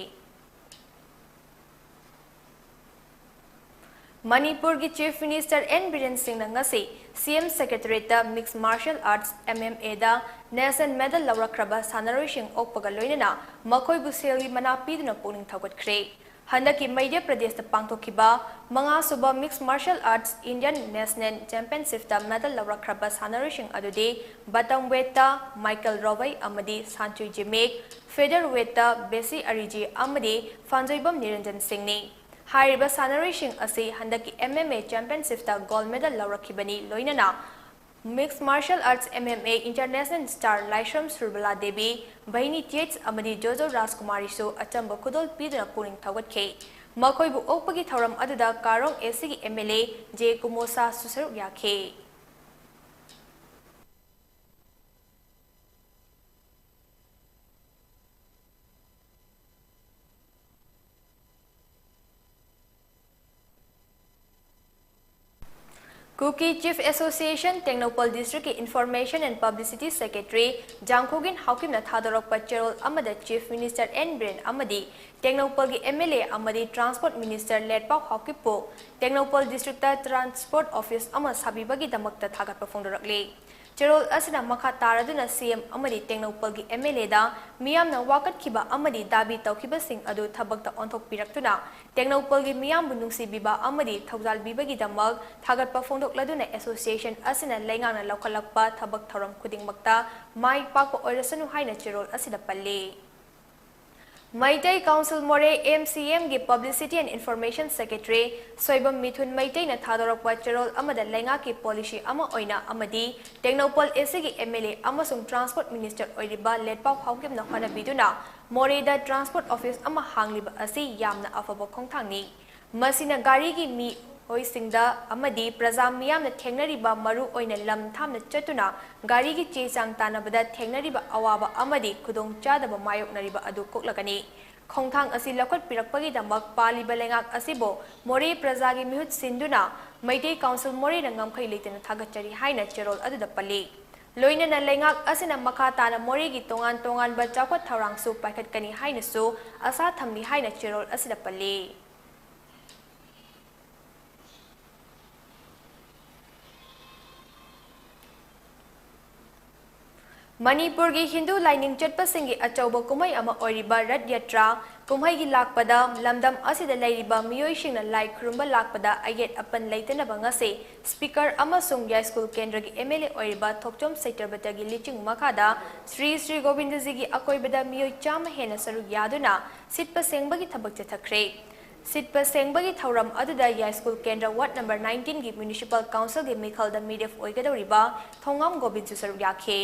ꯃꯅꯤꯄꯨꯔꯒꯤ Chief Minister N ꯕꯤꯔꯦꯟ ꯁꯤꯡꯅ ꯉꯁꯤ CM Secretariatꯇ Mixed Martial Arts, MMAꯗ National Medal ꯂꯧꯔꯛꯈ꯭ꯔꯕ ꯁꯥꯟꯅꯔꯣꯏꯁꯤꯡ ꯑꯣꯛꯄꯒ ꯂꯣꯏꯅꯅ ꯃꯈꯣꯏꯕꯨ ꯁꯦꯜꯒꯤ ꯃꯅꯥ ꯄꯤꯗꯨꯅ ꯄꯨꯛꯅꯤꯡ ꯊꯧꯒꯠꯈ꯭ꯔꯦ꯫ ꯍꯟꯗꯛꯀꯤ ꯃꯙ꯭ꯌ ꯄ꯭ꯔꯗꯦꯁꯇ ꯄꯥꯡꯊꯣꯛꯈꯤꯕ ꯃꯉꯥꯁꯨꯕ Mixed Martial Arts Indian National Championshipꯇ medal ꯂꯧꯔꯛꯈ꯭ꯔꯕ ꯁꯥꯟꯅꯔꯣꯏꯁꯤꯡ ꯑꯗꯨꯗꯤ bantamweightꯇ ꯃꯥꯏꯀꯦꯜ ꯔꯣꯕꯩ ꯑꯃꯗꯤ ꯁꯥꯟꯆꯨꯏ ꯖꯤꯃꯤꯛ, featherweightꯇ ꯕꯦꯁꯤ ꯑꯔꯤꯖꯤ ꯑꯃꯗꯤ ꯐꯥꯟꯖꯣꯏꯕꯝ ꯅꯤꯔꯟꯖꯟ ꯁꯤꯡꯅꯤ꯫ ꯍꯥꯏꯔꯤꯕ ꯁꯥꯟꯅꯔꯣꯏꯁꯤꯡ ꯑꯁꯤ ꯍꯟꯗꯛꯀꯤ M M A Championshipꯇ gold medal ꯂꯧꯔꯛꯈꯤꯕꯅꯤ꯫ ꯂꯣꯏꯅꯅ Mixed Martial Arts M M A international star ꯂꯥꯏꯁ꯭ꯔꯝ ꯁꯨꯔꯕꯂꯥ ꯗꯦꯕꯤ, ꯚꯩꯅꯤ ꯇꯤꯌꯦꯠꯁ ꯑꯃꯗꯤ ꯖꯣꯖꯣ ꯔꯥꯖꯀꯨꯃꯥꯔꯤꯁꯨ ꯑꯆꯝꯕ ꯈꯨꯗꯣꯜ ꯄꯤꯗꯨꯅ ꯄꯨꯛꯅꯤꯡ ꯊꯧꯒꯠꯈꯤ꯫ ꯃꯈꯣꯏꯕꯨ ꯑꯣꯛꯄꯒꯤ ꯊꯧꯔꯝ ꯑꯗꯨꯗ ꯀꯥꯔꯣꯡ A Cꯒꯤ M L A J ꯀꯨꯃꯣꯁꯥꯁꯨ ꯁꯔꯨꯛ ꯌꯥꯈꯤ꯫ Kuki Chief Association Tengnoupal Districtꯀꯤ Information and Publicity Secretary ꯖꯥꯡꯈꯣꯒꯤꯟ ꯍꯥꯎꯀꯤꯞꯅ ꯊꯥꯗꯣꯔꯛꯄ ꯆꯦꯔꯣꯜ ꯑꯃꯗ Chief Minister N ꯕꯤꯔꯦꯟ ꯑꯃꯗꯤ ꯇꯦꯡꯅꯧꯄꯜꯒꯤ M L A ꯑꯃꯗꯤ Transport Minister ꯂꯦꯠꯄꯥꯎ ꯍꯥꯎꯀꯤꯞꯄꯨ Tengnoupal Districtꯇ Transport Office ꯑꯃ ꯁꯥꯕꯤꯕꯒꯤꯗꯃꯛꯇ ꯊꯥꯒꯠꯄ ꯐꯣꯡꯗꯣꯔꯛꯂꯤ꯫ ꯆꯦꯔꯣꯜ ꯑꯁꯤꯅ ꯃꯈꯥ ꯇꯥꯔꯗꯨꯅ C M ꯑꯃꯗꯤ ꯇꯦꯡꯅꯧꯄꯜꯒꯤ M L Aꯗ ꯃꯤꯌꯥꯝꯅ ꯋꯥꯀꯠꯈꯤꯕ ꯑꯃꯗꯤ ꯗꯥꯕꯤ ꯇꯧꯈꯤꯕꯁꯤꯡ ꯑꯗꯨ ꯊꯕꯛꯇ ꯑꯣꯟꯊꯣꯛꯄꯤꯔꯛꯇꯨꯅ ꯇꯦꯡꯅꯧꯄꯜꯒꯤ ꯃꯤꯌꯥꯝꯕꯨ ꯅꯨꯡꯁꯤꯕꯤꯕ ꯑꯃꯗꯤ ꯊꯧꯖꯥꯜꯕꯤꯕꯒꯤꯗꯃꯛ ꯊꯥꯒꯠꯄ ꯐꯣꯡꯗꯣꯛꯂꯗꯨꯅ association ꯑꯁꯤꯅ ꯂꯩꯉꯥꯛꯅ ꯂꯧꯈꯠꯂꯛꯄ ꯊꯕꯛ ꯊꯧꯔꯝ ꯈꯨꯗꯤꯡꯃꯛꯇ ꯃꯥꯏ ꯄꯥꯛꯄ ꯑꯣꯏꯔꯁꯅꯨ ꯍꯥꯏꯅ ꯆꯦꯔꯣꯜ ꯑꯁꯤꯗ ꯄꯜꯂꯤ꯫ ꯃꯩꯇꯩ Council ꯃꯣꯔꯦ M C Mꯒꯤ Publicity and Information Secretary Soibam ꯃꯤꯊꯨꯟ ꯃꯩꯇꯩꯅ ꯊꯥꯗꯣꯔꯛꯄ ꯆꯦꯔꯣꯜ ꯑꯃꯗ ꯂꯩꯉꯥꯛꯀꯤ policy ꯑꯃ ꯑꯣꯏꯅ ꯑꯃꯗꯤ Tengnoupal A Cꯒꯤ M L A ꯑꯃꯁꯨꯡ Transport Minister ꯑꯣꯏꯔꯤꯕ ꯂꯦꯠꯄꯥꯎ ꯍꯥꯎꯀꯤꯞꯅ ꯍꯣꯠꯅꯕꯤꯗꯨꯅ ꯃꯣꯔꯦꯗ Transport Office ꯑꯃ ꯍꯥꯡꯂꯤꯕ ꯑꯁꯤ ꯌꯥꯝꯅ ꯑꯐꯕ ꯈꯣꯡꯊꯥꯡꯅꯤ꯫ ꯃꯁꯤꯅ ꯒꯥꯔꯤꯒꯤ ꯃꯤꯑꯣꯏꯁꯤꯡꯗ ꯑꯃꯗꯤ ꯄ꯭ꯔꯖꯥ ꯃꯤꯌꯥꯝꯅ ꯊꯦꯡꯅꯔꯤꯕ, ꯃꯔꯨ ꯑꯣꯏꯅ ꯂꯝ ꯊꯥꯞꯅ ꯆꯠꯇꯨꯅ ꯒꯥꯔꯤꯒꯤ ꯆꯦ ꯆꯥꯡ ꯇꯥꯟꯅꯕꯗ ꯊꯦꯡꯅꯔꯤꯕ ꯑꯋꯥꯕ ꯑꯃꯗꯤ ꯈꯨꯗꯣꯡꯆꯥꯗꯕ ꯃꯥꯌꯣꯛꯅꯔꯤꯕ ꯑꯗꯨ ꯀꯣꯛꯂꯒꯅꯤ꯫ ꯈꯣꯡꯊꯥꯡ ꯑꯁꯤ ꯂꯧꯈꯠꯄꯤꯔꯛꯄꯒꯤꯗꯃꯛ ꯄꯥꯜꯂꯤꯕ ꯂꯩꯉꯥꯛ ꯑꯁꯤꯕꯨ ꯃꯣꯔꯦ ꯄ꯭ꯔꯖꯥꯒꯤ ꯃꯤꯍꯨꯠ ꯁꯤꯟꯗꯨꯅ ꯃꯩꯇꯩ Council ꯃꯣꯔꯦꯅ ꯉꯝꯈꯩ ꯂꯩꯇꯅ ꯊꯥꯒꯠꯆꯔꯤ ꯍꯥꯏꯅ ꯆꯦꯔꯣꯜ ꯑꯗꯨꯗ ꯄꯜꯂꯤ꯫ ꯂꯣꯏꯅꯅ ꯂꯩꯉꯥꯛ ꯑꯁꯤꯅ ꯃꯈꯥ ꯇꯥꯅ ꯃꯣꯔꯦꯒꯤ ꯇꯣꯉꯥꯟ ꯇꯣꯉꯥꯟꯕ ꯆꯥꯎꯈꯠ ꯊꯧꯔꯥꯡꯁꯨ ꯄꯥꯏꯈꯠꯀꯅꯤ ꯍꯥꯏꯅꯁꯨ ꯑꯁꯥ ꯊꯝꯂꯤ ꯍꯥꯏꯅ ꯆꯦꯔꯣꯜ ꯑꯁꯤꯗ ꯄꯜꯂꯤ꯫ ꯃꯅꯤꯄꯨꯔꯒꯤ ꯍꯤꯟꯗꯨ ꯂꯥꯏꯅꯤꯡ ꯆꯠꯄꯁꯤꯡꯒꯤ ꯑꯆꯧꯕ ꯀꯨꯝꯍꯩ ꯑꯃ ꯑꯣꯏꯔꯤꯕ ꯔꯊ ꯌꯥꯇ꯭ꯔꯥ ꯀꯨꯝꯍꯩꯒꯤ ꯂꯥꯛꯄꯗ ꯂꯝꯗꯝ ꯑꯁꯤꯗ ꯂꯩꯔꯤꯕ ꯃꯤꯑꯣꯏꯁꯤꯡꯅ ꯂꯥꯏ ꯈꯨꯔꯨꯝꯕ ꯂꯥꯛꯄꯗ ꯑꯌꯦꯠ ꯑꯄꯟ ꯂꯩꯇꯅꯕ ꯉꯁꯤ ꯁ꯭ꯄꯤꯀꯔ ꯑꯃꯁꯨꯡ ꯌꯥꯏꯁ꯭ꯀꯨꯜ ꯀꯦꯟꯗ꯭ꯔꯒꯤ ꯑꯦꯝ ꯑꯦꯜ ꯑꯦ ꯑꯣꯏꯔꯤꯕ ꯊꯣꯛꯆꯣꯝ ꯁꯩꯇ꯭ꯔꯕꯇꯒꯤ ꯂꯤꯆꯤꯡ ꯃꯈꯥꯗ ꯁ꯭ꯔꯤ ꯁ꯭ꯔꯤ ꯒꯣꯕꯤꯟꯗꯖꯤꯒꯤ ꯑꯀꯣꯏꯕꯗ ꯃꯤꯑꯣꯏ ꯆꯥꯝꯃ ꯍꯦꯟꯅ ꯁꯔꯨꯛ ꯌꯥꯗꯨꯅ ꯁꯤꯠꯄ ꯁꯦꯡꯕꯒꯤ ꯊꯕꯛ ꯆꯠꯊꯈ꯭ꯔꯦ꯫ ꯁꯤꯠꯄ ꯁꯦꯡꯕꯒꯤ ꯊꯧꯔꯝ ꯑꯗꯨꯗ ꯌꯥꯏꯁ꯭ꯀꯨꯜ ꯀꯦꯟꯗ꯭ꯔ ꯋꯥꯔꯗ ꯅꯝꯕꯔ ꯅꯥꯏꯟꯇꯤꯟꯒꯤ ꯃ꯭ꯌꯨꯅꯤꯁꯤꯄꯥꯜ ꯀꯥꯎꯟꯁꯤꯜꯒꯤ ꯃꯤꯈꯜꯗ ꯃꯤꯔꯦꯞ ꯑꯣꯏꯒꯗꯧꯔꯤꯕ ꯊꯣꯡꯉꯥꯝ ꯒꯣꯕꯤꯟꯁꯨ ꯁꯔꯨꯛ ꯌꯥꯈꯤ꯫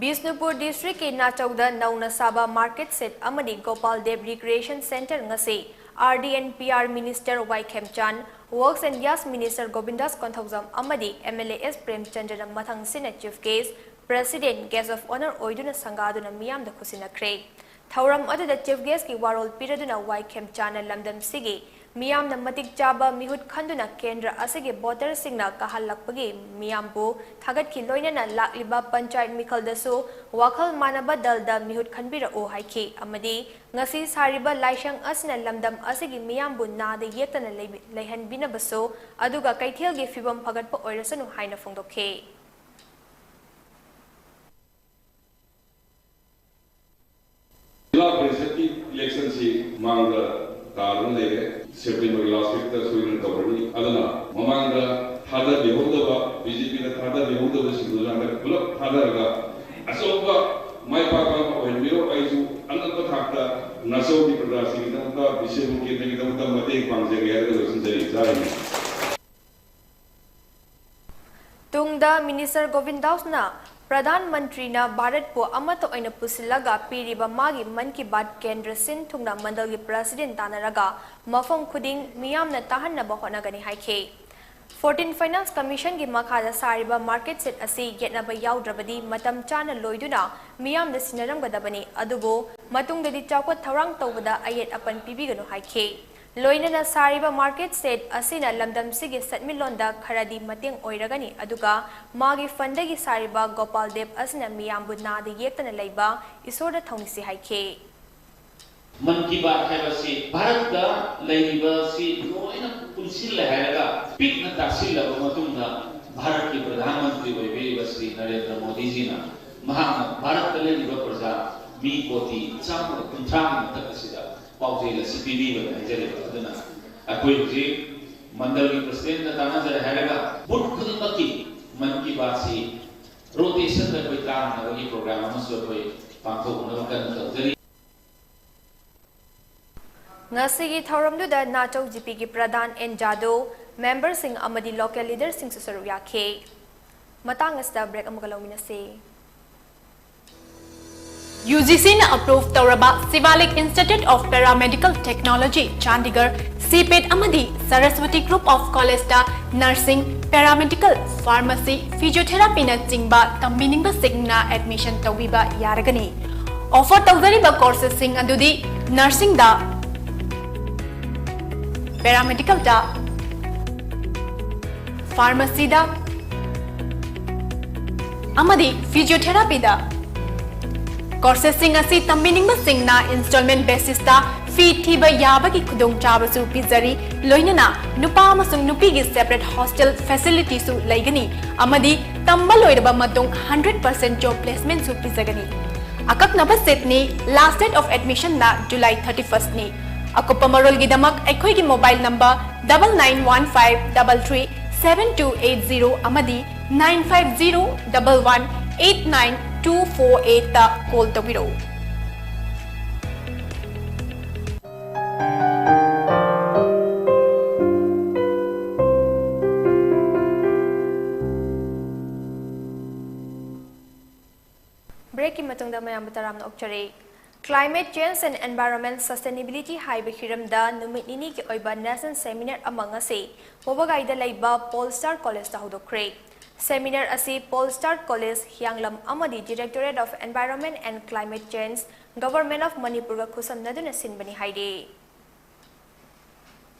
ꯕꯤꯁꯅꯨꯄꯨꯔ ꯗꯤꯁꯇ꯭ꯔꯤꯛꯀꯤ ꯅꯥꯆꯧꯗ ꯅꯧꯅ ꯁꯥꯕ ꯃꯥꯔꯀꯦꯠ ꯁꯦꯠ ꯑꯃꯗꯤ ꯒꯣꯄꯥꯜ ꯗꯦꯕ ꯔꯤꯀ꯭ꯔꯤꯌꯦꯁꯟ ꯁꯦꯟꯇꯔ ꯉꯁꯤ R D N P R minister Y Khemchand, works and gas minister Govindas Konthoujam ꯑꯃꯗꯤ ꯑꯦꯝ ꯑꯦꯜ ꯑꯦ ꯑꯦꯁ ꯄ꯭ꯔꯦꯝꯆꯟꯗ꯭ꯔꯅ ꯃꯊꯪꯁꯤꯠꯅ chief guest, president, guest of honour ꯑꯣꯏꯗꯨꯅ ꯁꯪꯒꯥꯗꯨꯅ ꯃꯤꯌꯥꯝꯗ ꯈꯨꯠꯁꯤꯟꯅꯈ꯭ꯔꯦ꯫ ꯊꯧꯔꯝ ꯑꯗꯨꯗ ꯆꯤꯐ ꯒꯦꯁꯀꯤ ꯋꯥꯔꯣꯜ ꯄꯤꯔꯗꯨꯅ ꯋꯥꯏ ꯈꯦꯝꯆꯥꯟꯅ ꯂꯝꯗꯝꯁꯤꯒꯤ ꯃꯤꯌꯥꯝꯅ ꯃꯇꯤꯛ ꯆꯥꯕ ꯃꯤꯍꯨꯠ ꯈꯟꯗꯨꯅ ꯀꯦꯟꯗ꯭ꯔ ꯑꯁꯤꯒꯤ ꯚꯣꯇꯔꯁꯤꯡꯅ ꯀꯥꯍꯜꯂꯛꯄꯒꯤ ꯃꯤꯌꯥꯝꯕꯨ ꯊꯥꯒꯠꯈꯤ꯫ ꯂꯣꯏꯅꯅ ꯂꯥꯛꯂꯤꯕ ꯄꯟꯆꯥꯌꯠ ꯃꯤꯈꯜꯗꯁꯨ ꯋꯥꯈꯜ ꯃꯥꯟꯅꯕ ꯗꯜꯗ ꯃꯤꯍꯨꯠ ꯈꯟꯕꯤꯔꯛꯎ ꯍꯥꯏꯈꯤ ꯑꯃꯗꯤ ꯉꯁꯤ ꯁꯥꯔꯤꯕ ꯂꯥꯏꯁꯪ ꯑꯁꯤꯅ ꯂꯝꯗꯝ ꯑꯁꯤꯒꯤ ꯃꯤꯌꯥꯝꯕꯨ ꯅꯥꯗ ꯌꯦꯛꯇꯅ ꯂꯩꯕꯤ-, ꯂꯩꯍꯟꯕꯤꯅꯕꯁꯨ ꯑꯗꯨꯒ ꯀꯩꯊꯦꯜꯒꯤ ꯐꯤꯕꯝ ꯐꯒꯠꯄ ꯑꯣꯏꯔꯁꯅꯨ ꯍꯥꯏꯅ ꯐꯣꯡꯗꯣꯛꯈꯤ꯫ ꯖꯤꯂꯥ ꯄꯔꯤꯁꯠꯀꯤ ꯏꯂꯦꯛꯁꯟꯁꯤ ꯃꯥꯡꯗ ꯇꯥꯗꯨꯅ ꯂꯩꯔꯦ꯫ ꯁꯦꯞꯇꯦꯝꯕꯔꯒꯤ ꯂꯥꯁ ꯋꯤꯛꯇ ꯁꯣꯏꯗꯅ ꯇꯧꯔꯅꯤ꯫ ꯑꯗꯨꯅ ꯃꯃꯥꯡꯗ ꯊꯥꯗꯕꯤꯍꯧꯗꯕ, ꯕꯤ ꯖꯦ ꯄꯤꯗ ꯊꯥꯗꯕꯤꯍꯧꯗꯕꯁꯤꯡꯗꯨꯁꯨ ꯍꯟꯗꯛ ꯄꯨꯂꯞ ꯊꯥꯗꯔꯒ ꯑꯆꯧꯕ ꯃꯥꯏ ꯄꯥꯛꯄ ꯑꯃ ꯑꯣꯏꯍꯟꯕꯤꯔꯣ꯫ ꯑꯩꯁꯨ ꯑꯉꯛꯄ ꯊꯥꯛꯇ ꯅꯥꯆꯧꯒꯤ ꯄ꯭ꯔꯖꯥꯁꯤꯡꯒꯤꯗꯃꯛꯇ, ꯕꯤꯁꯦꯝꯄꯨꯔ ꯀꯦꯟꯗ꯭ꯔꯒꯤꯗꯃꯛꯇ ꯃꯇꯦꯡ ꯄꯥꯡꯖꯒꯦ ꯍꯥꯏꯔꯒ ꯂꯣꯏꯁꯤꯟꯖꯔꯤ꯫ ꯖꯥꯏ ꯍꯤꯟꯗ꯫ ꯇꯨꯡꯗ ꯃꯤꯅꯤꯁꯇꯔ ꯒꯣꯕꯤꯟꯗꯥꯁꯅ ꯄ꯭ꯔꯙꯥꯟ ꯃꯟꯇ꯭ꯔꯤꯅ ꯚꯥꯔꯠꯄꯨ ꯑꯃꯠꯇ ꯑꯣꯏꯅ ꯄꯨꯁꯤꯜꯂꯒ ꯄꯤꯔꯤꯕ ꯃꯥꯒꯤ ꯃꯟ ꯀꯤ ꯕꯥꯠ ꯀꯦꯟꯗ꯭ꯔ ꯁꯤꯟ ꯊꯨꯡꯅ ꯃꯟꯗꯜꯒꯤ ꯄ꯭ꯔꯁꯤꯗꯦꯟ ꯇꯥꯟꯅꯔꯒ ꯃꯐꯝ ꯈꯨꯗꯤꯡ ꯃꯤꯌꯥꯝꯅ ꯇꯥꯍꯟꯅꯕ ꯍꯣꯠꯅꯒꯅꯤ ꯍꯥꯏꯈꯤ꯫ ꯐꯣꯔꯇꯤꯟ ꯐꯥꯏꯅꯥꯟꯁ ꯀꯃꯤꯁꯟꯒꯤ ꯃꯈꯥꯗ ꯁꯥꯔꯤꯕ ꯃꯥꯔꯀꯦꯠ ꯁꯦꯠ ꯑꯁꯤ ꯌꯦꯠꯅꯕ ꯌꯥꯎꯗ꯭ꯔꯕꯗꯤ ꯃꯇꯝ ꯆꯥꯅ ꯂꯣꯏꯗꯨꯅ ꯃꯤꯌꯥꯝꯗ ꯁꯤꯟꯅꯔꯝꯒꯗꯕꯅꯤ, ꯑꯗꯨꯕꯨ ꯃꯇꯨꯡꯗꯗꯤ ꯆꯥꯎꯈꯠ ꯊꯧꯔꯥꯡ ꯇꯧꯕꯗ ꯑꯌꯦꯠ ꯑꯄꯟ ꯄꯤꯕꯤꯒꯅꯨ ꯍꯥꯏꯈꯤ꯫ ꯂꯣꯏꯅꯅ ꯁꯥꯔꯤꯕ ꯃꯥꯔꯀꯦꯠ ꯁꯦꯠ ꯑꯁꯤꯅ ꯂꯝꯗꯝꯁꯤꯒꯤ ꯁꯦꯟꯃꯤꯠꯂꯣꯟꯗ ꯈꯔꯗꯤ ꯃꯇꯦꯡ ꯑꯣꯏꯔꯒꯅꯤ, ꯑꯗꯨꯒ ꯃꯥꯒꯤ ꯐꯟꯗꯒꯤ ꯁꯥꯔꯤꯕ ꯒꯣꯄꯥꯜ ꯗꯦꯕ ꯑꯁꯤꯅ ꯃꯤꯌꯥꯝꯕꯨ ꯅꯥꯗ ꯌꯦꯛꯇꯅ ꯂꯩꯕ ꯏꯁꯣꯔꯗ ꯊꯧꯅꯤꯁꯤ ꯍꯥꯏꯈꯤ꯫ ꯃꯟ ꯀꯤ ꯕꯥꯠ ꯍꯥꯏꯕꯁꯤ ꯚꯥꯔꯠꯇ ꯂꯩꯔꯤꯕꯁꯤ ꯂꯣꯏꯅ ꯄꯨꯟꯁꯤꯜꯂꯦ ꯍꯥꯏꯔꯒ ꯄꯤꯛꯅ ꯇꯥꯁꯤꯜꯂꯕ ꯃꯇꯨꯡꯗ ꯚꯥꯔꯠꯀꯤ ꯄ꯭ꯔꯙꯥꯟ ꯃꯟꯇ꯭ꯔꯤ ꯑꯣꯏꯕꯤꯔꯤꯕ ꯁ꯭ꯔꯤ ꯅꯔꯦꯟꯗ꯭ꯔ ꯃꯣꯗꯤꯖꯤꯅ ꯃꯍꯥꯛꯅ ꯚꯥꯔꯠꯇ ꯂꯩꯔꯤꯕ ꯄ꯭ꯔꯖꯥ ꯃꯤ ꯀꯣꯇꯤ ꯆꯥꯝꯃꯒ ꯀꯨꯟꯊ꯭ꯔꯥꯒꯤ ꯃꯊꯛ ꯑꯁꯤꯗ ꯄꯥꯎꯖꯦꯜ ꯑꯁꯤ ꯄꯤꯕꯤꯕꯅꯤ ꯍꯥꯏꯖꯔꯤꯕ꯫ ꯑꯗꯨꯅ ꯑꯩꯈꯣꯏ ꯍꯧꯖꯤꯛ ꯃꯟꯗꯜꯒꯤ ꯄ꯭ꯔꯁꯤꯗꯦꯟꯠꯇ ꯇꯥꯟꯅꯖꯔꯦ ꯍꯥꯏꯔꯒ ꯕꯨꯊ ꯈꯨꯗꯤꯡꯃꯛꯀꯤ ꯃꯟ ꯀꯤ ꯕꯥꯠꯁꯤ ꯔꯣꯇꯦꯁꯟꯗ ꯑꯩꯈꯣꯏ ꯇꯥꯅꯅꯕꯒꯤ ꯄ꯭ꯔꯣꯒ꯭ꯔꯥꯝ ꯑꯃꯁꯨ ꯑꯩꯈꯣꯏ ꯄꯥꯡꯊꯣꯛꯅꯕ ꯀꯟꯅ ꯇꯧꯖꯔꯤ꯫ ꯉꯁꯤꯒꯤ ꯊꯧꯔꯝꯗꯨꯗ ꯅꯥꯆꯧ ꯖꯤꯄꯤꯒꯤ ꯄ꯭ꯔꯙꯥꯟ ꯑꯦꯟ ꯖꯥꯗꯣ, ꯃꯦꯝꯕꯔꯁꯤꯡ ꯑꯃꯗꯤ ꯂꯣꯀꯦꯜ ꯂꯤꯗꯔꯁꯤꯡꯁꯨ ꯁꯔꯨꯛ ꯌꯥꯈꯤ꯫ ꯃꯇꯥꯡ ꯑꯁꯤꯗ ꯕ꯭ꯔꯦꯛ ꯑꯃꯒ ꯂꯧꯃꯤꯟꯅꯁꯤ꯫ ꯌꯨ ꯖꯤ ꯁꯤꯅ ꯑꯦꯄ꯭ꯔꯨꯚ ꯇꯧꯔꯕ Shivalik institute of paramedical technology, Chandigarh, CIPET ꯑꯃꯗꯤ ꯁꯔꯁꯋꯇꯤ ꯒ꯭ꯔꯨꯞ ꯑꯣꯐ ꯀꯣꯂꯦꯖꯇ ꯅꯔꯁꯤꯡ, ꯄꯦꯔꯥꯃꯦꯗꯤꯀꯦꯜ, ꯐꯥꯔꯃꯥꯁꯤ, ꯐꯤꯖꯤꯑꯣꯊꯦꯔꯥꯄꯤꯅꯆꯤꯡꯕ ꯇꯝꯕꯤꯅꯤꯡꯕꯁꯤꯡꯅ ꯑꯦꯗꯃꯤꯁꯟ ꯇꯧꯕꯤꯕ ꯌꯥꯔꯒꯅꯤ꯫ ꯑꯣꯐꯔ ꯇꯧꯖꯔꯤꯕ ꯀꯣꯔꯁꯦꯁꯁꯤꯡ ꯑꯗꯨꯗꯤ ꯅꯔꯁꯤꯡꯗ, ꯄꯦꯔꯥꯃꯦꯗꯤꯀꯦꯜꯗ, ꯐꯥꯔꯃꯥꯁꯤꯗ ꯑꯃꯗꯤ ꯐꯤꯖꯤꯑꯣꯊꯦꯔꯥꯄꯤꯗ꯫ ꯀꯣꯔꯁꯦꯁꯁꯤꯡ ꯑꯁꯤ ꯇꯝꯕꯤꯅꯤꯡꯕꯁꯤꯡꯅ ꯏꯟꯁꯇꯣꯜꯃꯦꯟ ꯕꯦꯁꯤꯁꯇ ꯐꯤ ꯊꯤꯕ ꯌꯥꯕꯒꯤ ꯈꯨꯗꯣꯡꯆꯥꯕꯁꯨ ꯄꯤꯖꯔꯤ, ꯂꯣꯏꯅꯅ ꯅꯨꯄꯥ ꯑꯃꯁꯨꯡ ꯅꯨꯄꯤꯒꯤ ꯁꯦꯄꯔꯦꯠ ꯍꯣꯁꯇꯦꯜ ꯐꯦꯁꯤꯂꯤꯇꯤꯁꯨ ꯂꯩꯒꯅꯤ ꯑꯃꯗꯤ ꯇꯝꯕ ꯂꯣꯏꯔꯕ ꯃꯇꯨꯡ ꯍꯟꯗ꯭ꯔꯦꯠ ꯄꯔꯁꯦꯟꯠ ꯖꯣꯕ ꯄ꯭ꯂꯦꯁꯃꯦꯟꯠꯁꯨ ꯄꯤꯖꯒꯅꯤ꯫ ꯑꯀꯛꯅꯕ ꯁꯤꯠꯅꯤ꯫ ꯂꯥꯁ ꯗꯦꯠ ꯑꯣꯐ ꯑꯦꯗꯃꯤꯁꯟꯅ ꯖꯨꯂꯥꯏ ꯊꯥꯔꯇꯤ ꯐꯥꯔꯁꯠꯅꯤ꯫ ꯑꯀꯨꯞꯄ ꯃꯔꯣꯜꯒꯤꯗꯃꯛ ꯑꯩꯈꯣꯏꯒꯤ mobile number double nine one five double three seven two eight zero ꯑꯃꯗꯤ nine five zero double one eight nine two four eightꯇ ꯀꯣꯜ ꯇꯧꯕꯤꯔꯛꯎ꯫ ꯕ꯭ꯔꯦꯛꯀꯤ ꯃꯇꯨꯡꯗ ꯃꯌꯥꯝꯕꯨ ꯇꯔꯥꯝꯅ ꯑꯣꯛꯆꯔꯤ꯫ Climate Change and Environment Sustainability ꯍꯥꯏꯕ ꯍꯤꯔꯝꯗ ꯅꯨꯃꯤꯠ ꯅꯤꯅꯤꯒꯤ ꯑꯣꯏꯕ ꯅꯦꯁꯅꯦꯜ ꯁꯦꯃꯤꯅꯥꯔ ꯑꯃ ꯉꯁꯤ ꯋꯥꯕꯒꯥꯏꯗ ꯂꯩꯕ ꯄꯣꯜ ꯁ꯭ꯇꯥꯔ ꯀꯣꯂꯦꯖꯇ ꯍꯧꯗꯣꯛꯈ꯭ꯔꯦ꯫ ꯁꯦꯃꯤꯅꯥꯔ ꯑꯁꯤ ꯄꯣꯜ ꯁ꯭ꯇꯥꯔ ꯀꯣꯂꯦꯖ, ꯍꯤꯌꯥꯡꯂꯝ ꯑꯃꯗꯤ Directorate of Environment and Climate Change, Government of ꯃꯅꯤꯄꯨꯔꯒ ꯈꯨꯠꯁꯝꯅꯗꯨꯅ ꯁꯤꯟꯕꯅꯤ ꯍꯥꯏꯔꯤ꯫